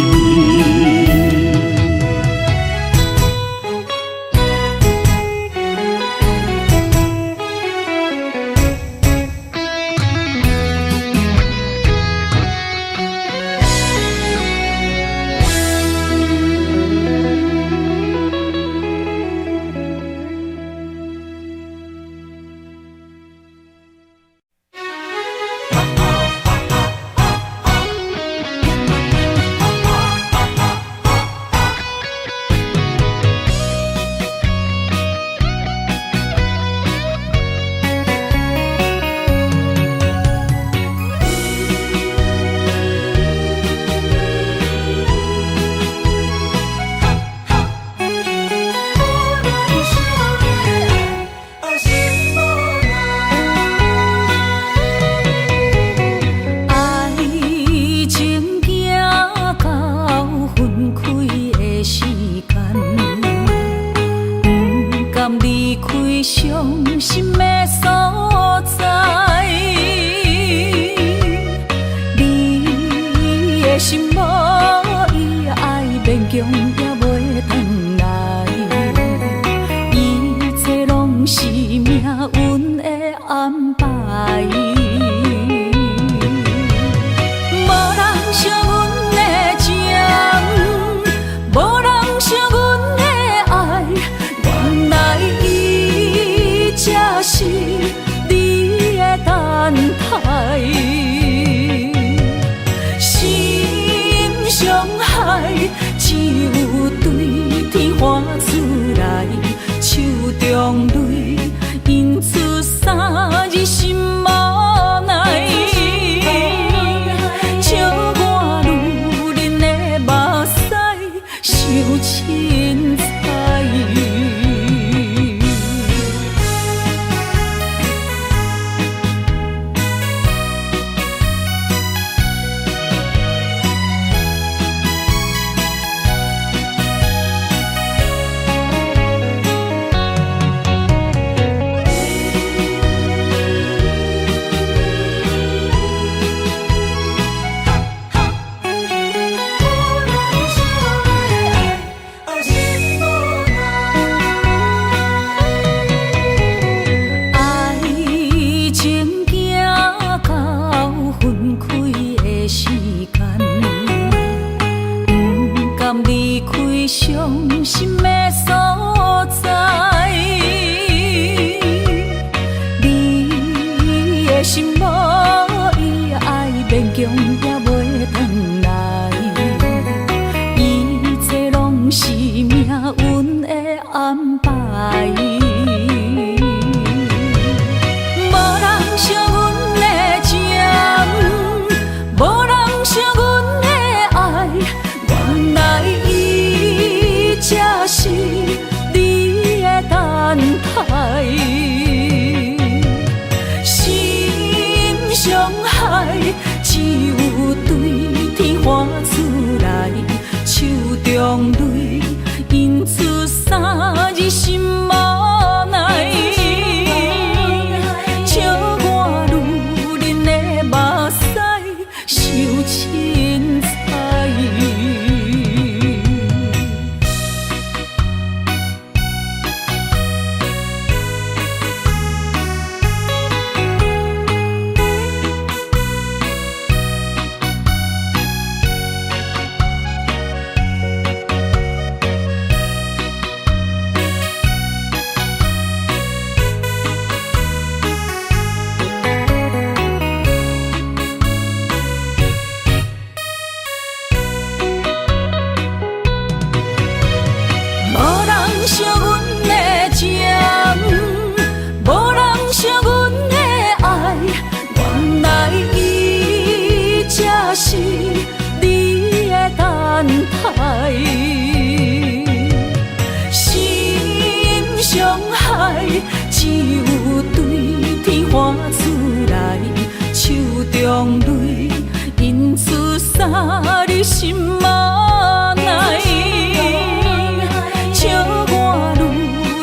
笑我女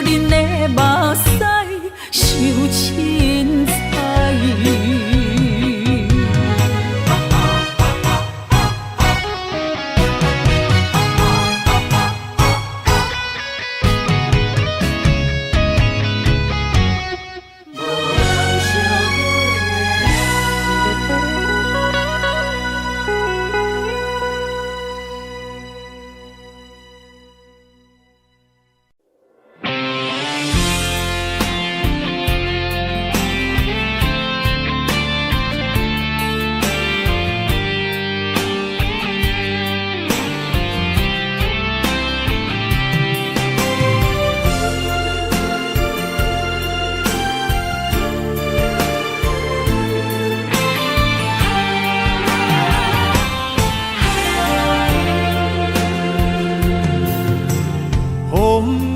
人的目屎。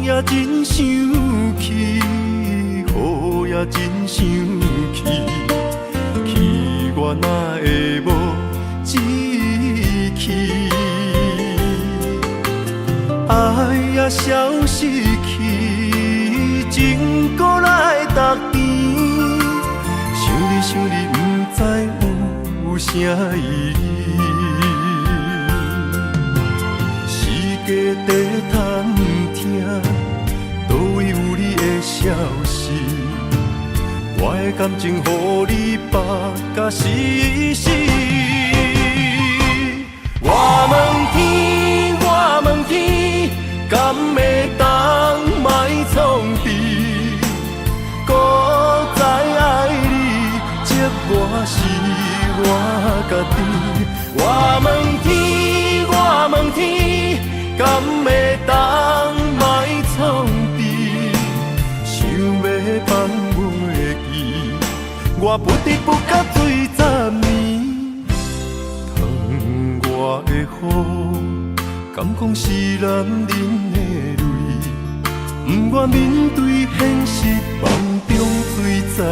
也真生氣，雨也真生氣，氣我哪會無志氣？愛也消失去，情閣來逐甜。想你想你，毋知有啥意義。世界在探聽，佗位有你的消息？我的感情予你縛甲死死。我問天，我問天，敢會當莫創治？閣再愛你，折磨是我家己。我問天，我問天，敢會當莫創治？想欲放袂記，我不知不覺醉十暝。窗外的雨，敢講是男人的淚？不願面對現實，夢中醉十暝。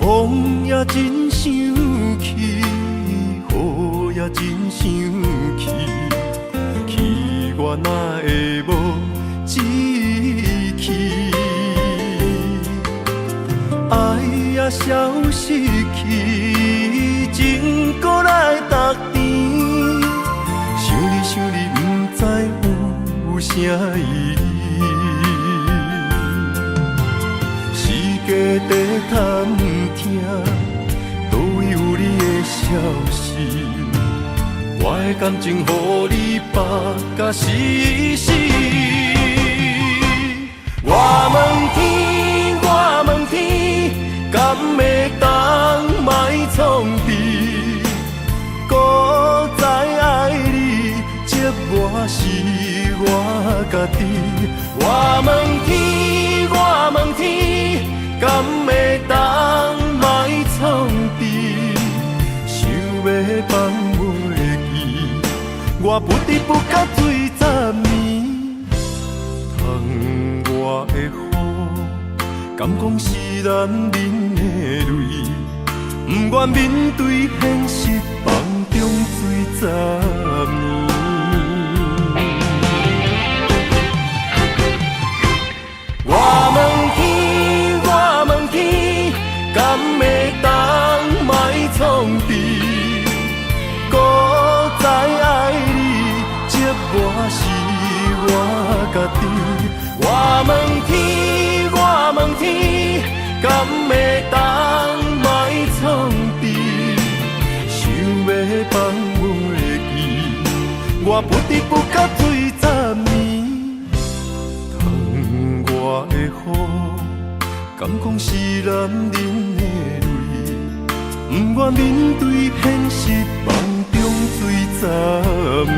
風也真生氣，雨也真生氣，氣我哪會無志氣？愛也消失去，情閣來逐甜。想你想你，毋知有啥意義。世界在探聽，佗位有你的消息？我的感情予你縛甲死死。我問天，我問天，敢會當莫創治？閣再愛你，折磨是我家己。我問天，我問天，敢會當莫創治？想欲放袂記，我不知不覺醉十暝。窗外的雨，敢講是男人的淚？不願面對現實，夢中醉十暝。我問天，我問天，敢會當莫創治？閣再愛你，折磨是我家己。我問天，我問天，敢會當莫創治？想欲放袂記，我不知不覺醉十暝。窗外的雨，敢講是男人的淚？不願面對現實，夢中醉十暝。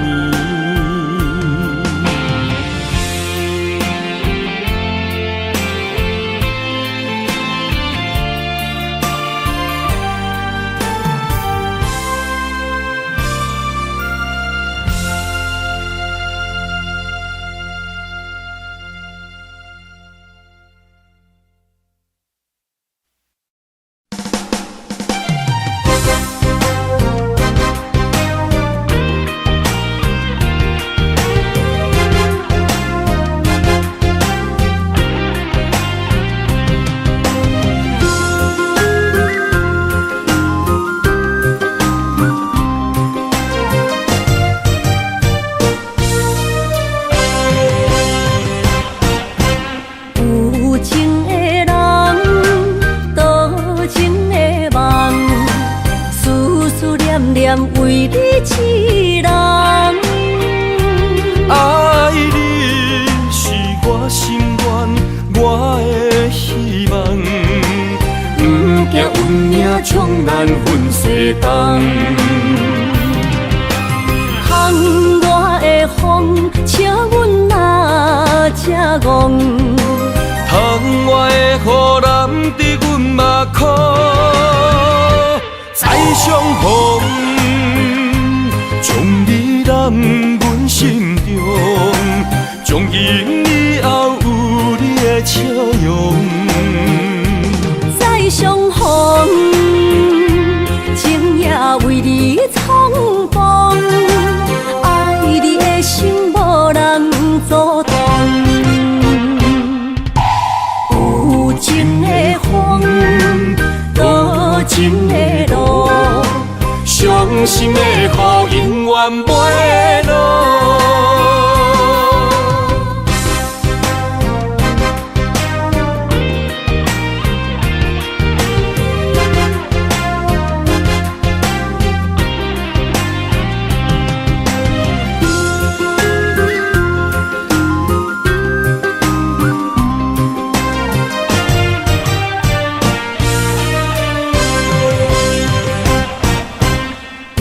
有情的人，多情的夢，思思念念為你痴人。愛你是我心願，我的希望。不驚運命將咱分西東。窗外的風，請阮若這戇。窗外的雨淋得阮目眶再相逢，將你揽阮心中，從今以後有你的笑容。再相逢，情也為你創風，愛你的心無人阻擋。有情的風，多情的路，傷心的雨永遠袂落。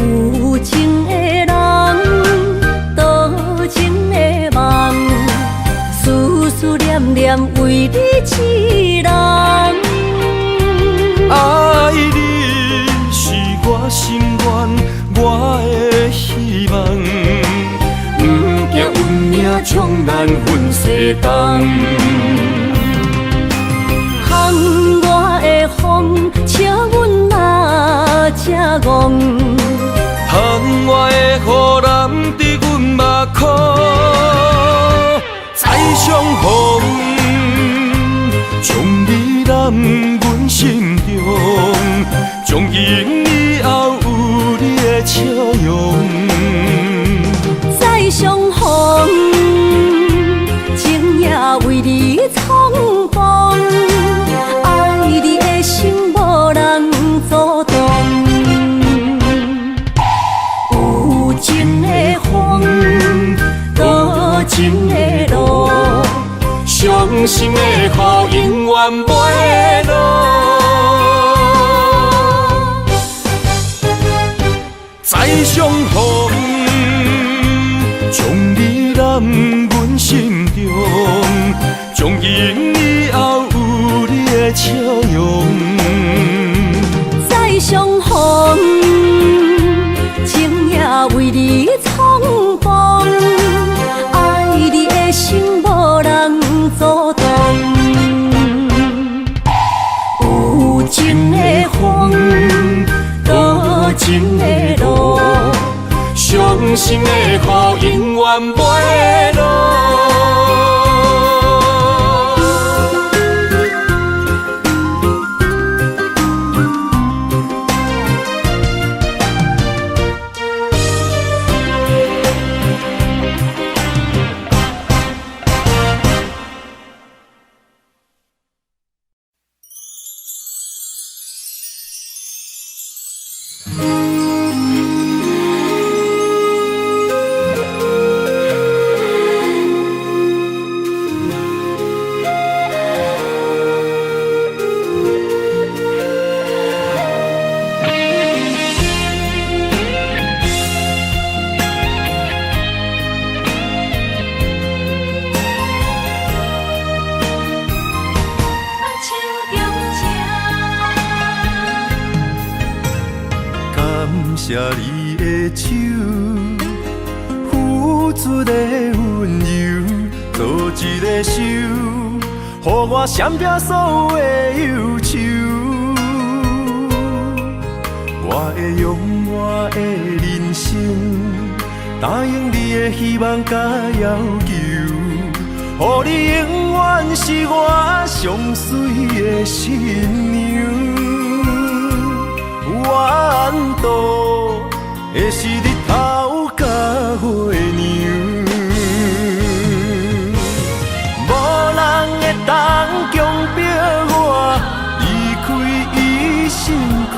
有情的人，多情的夢，思思念念為你一人。愛你是我心願，我的希望。不驚運命將咱分西東。窗外的風，請阮若這戇。窗外的雨淋得阮目眶再相逢，將你攬阮心中，從今以後有你的笑容。再相逢，情也為你創風，愛你的心無人阻擋。有情的風，多情的路，傷心的雨永遠袂落。再相逢，將你攬阮心中，從今以後有你的笑容。再相逢，情也為你創風，愛你的心無人阻擋。有情的風，多情的路，傷心的雨永遠袂落。感謝你的手，付出的溫柔，做一個手，予我閃避所有的憂愁。我會用我的人生，答應你的希望佮要求，予你永遠是我上媠的新娘。怨妒的是日頭佮月娘，無人會當強迫我離開伊身軀，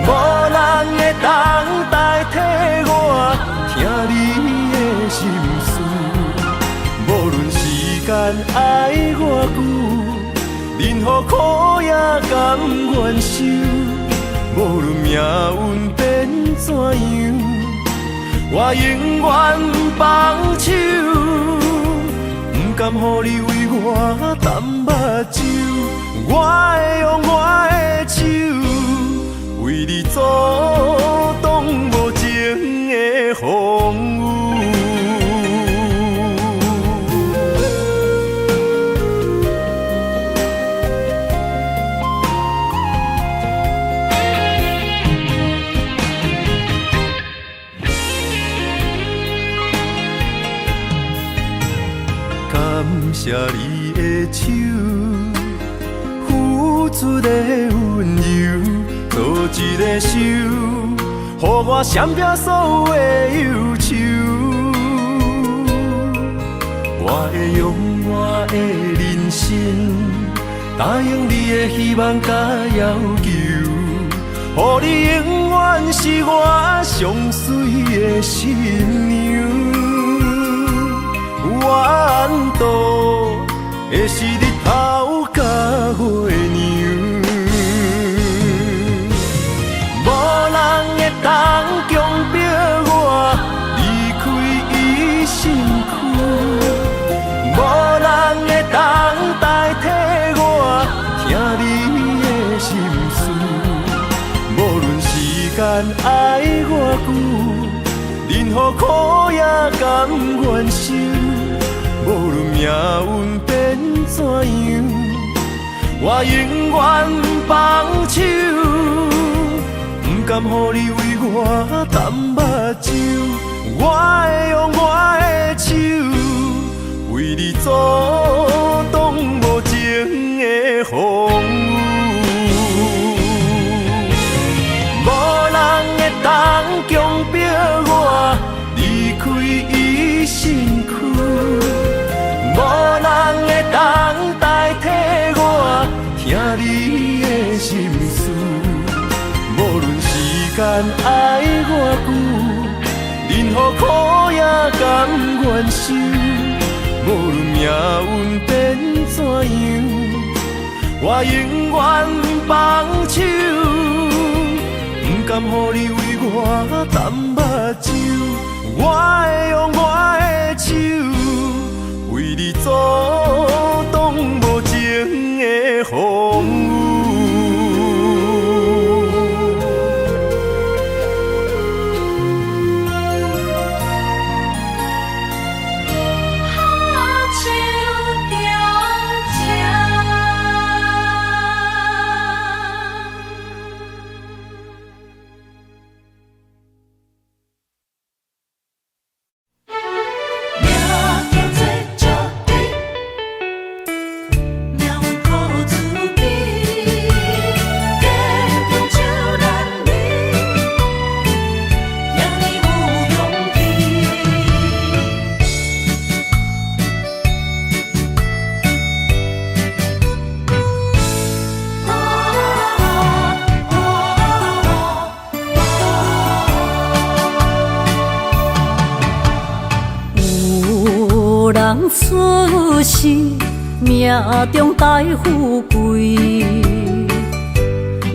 無人會當代替我聽你的心事。無論時間愛偌久，任何苦也甘願受。無論命運變怎樣，我永遠放手，毋甘予你為我澹目睭。我會用我的手，為你阻擋無情的風雨。感謝你的手，付出的溫柔，做一个手，予我閃避所有的憂愁。我會用我的人生，答應你的希望佮要求，予你永遠是我上媠的新娘。我怨妒的是日頭佮月娘，無人會當強迫我離開伊身軀，無人會當代替我聽你的心事。無論時間愛偌久，任何苦也甘願受。無論命運變怎樣，我永遠放手，毋甘予你為我澹目睭。我會用我的手，為你阻擋無情的風雨。無人會當強迫我離開伊身軀，無人會當代替我聽你的心事。無論時間愛偌久，任何苦也甘願受。無論命運變怎樣，我永遠放手，毋甘予你為我澹目睭。我會用我的手，為你阻擋無情的風雨。好手中情。命叫做石猪，命运靠自己，坚强像男儿，遐呢有勇气。有人出世，命中帶富貴，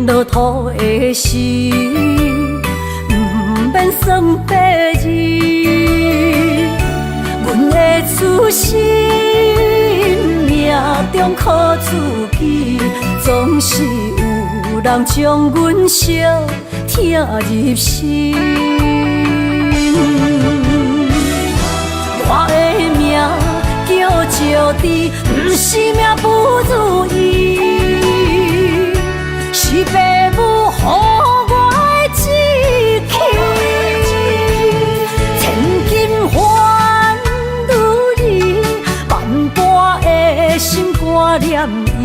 落土的時，毋免算八字。阮的出身，命中靠自己，總是有人將阮相疼入心。我的名叫石豬，毋是命不如意，是爸母予我的志氣。千金換女兒，萬般的心肝念伊，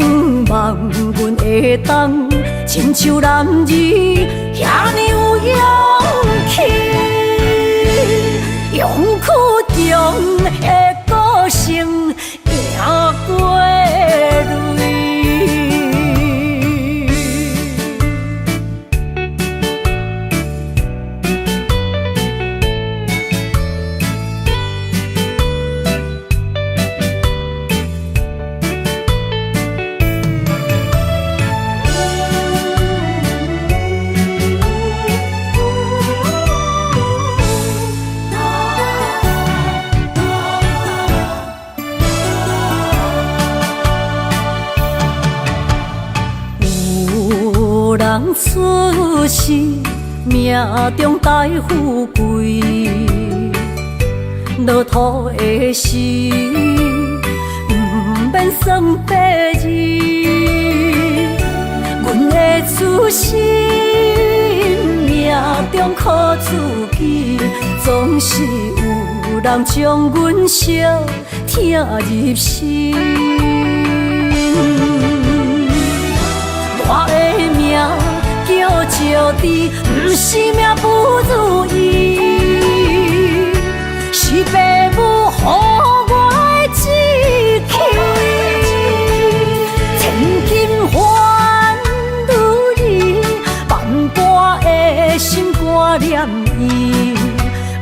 向望阮會當親像男兒，遐呢有勇氣。勇氣中的個性贏過淚。出世，命中帶富貴，落土的時，毋免算八字。阮的出身，命中苦自己，總是有人將阮相疼入心。我的命叫石智，毋是命不如意，是爸母予我的志氣。千金還女兒，萬般的心肝念伊，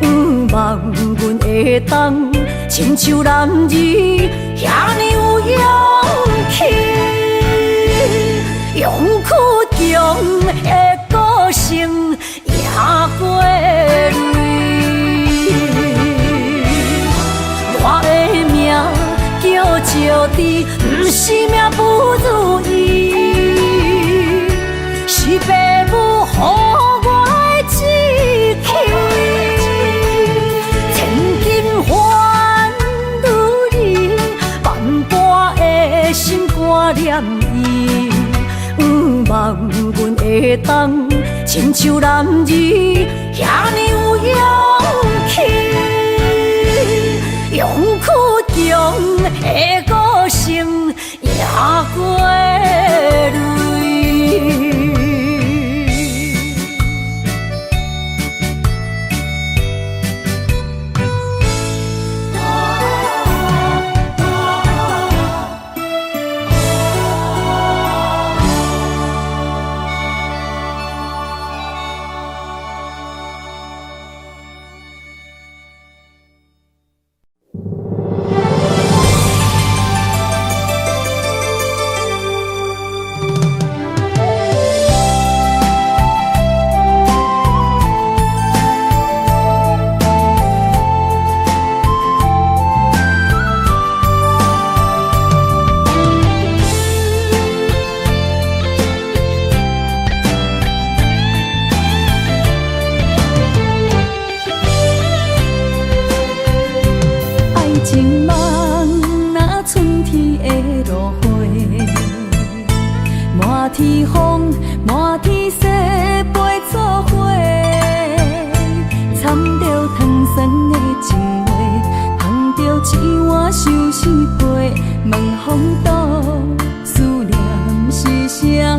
向望阮會當親像男兒，遐爾有勇氣。勇氣強的個性贏過淚。我的命叫石智，毋是命不如意，是爸母予我的志氣。千金還女兒，萬般的心肝念伊。向望阮會當親像男兒，遐爾有勇氣，勇氣強的個性贏過淚。愛情夢若春天的露花，滿天風，滿天雪飛做伙，掺著糖酸的情話，捧著一碗相思杯，問風度思念是啥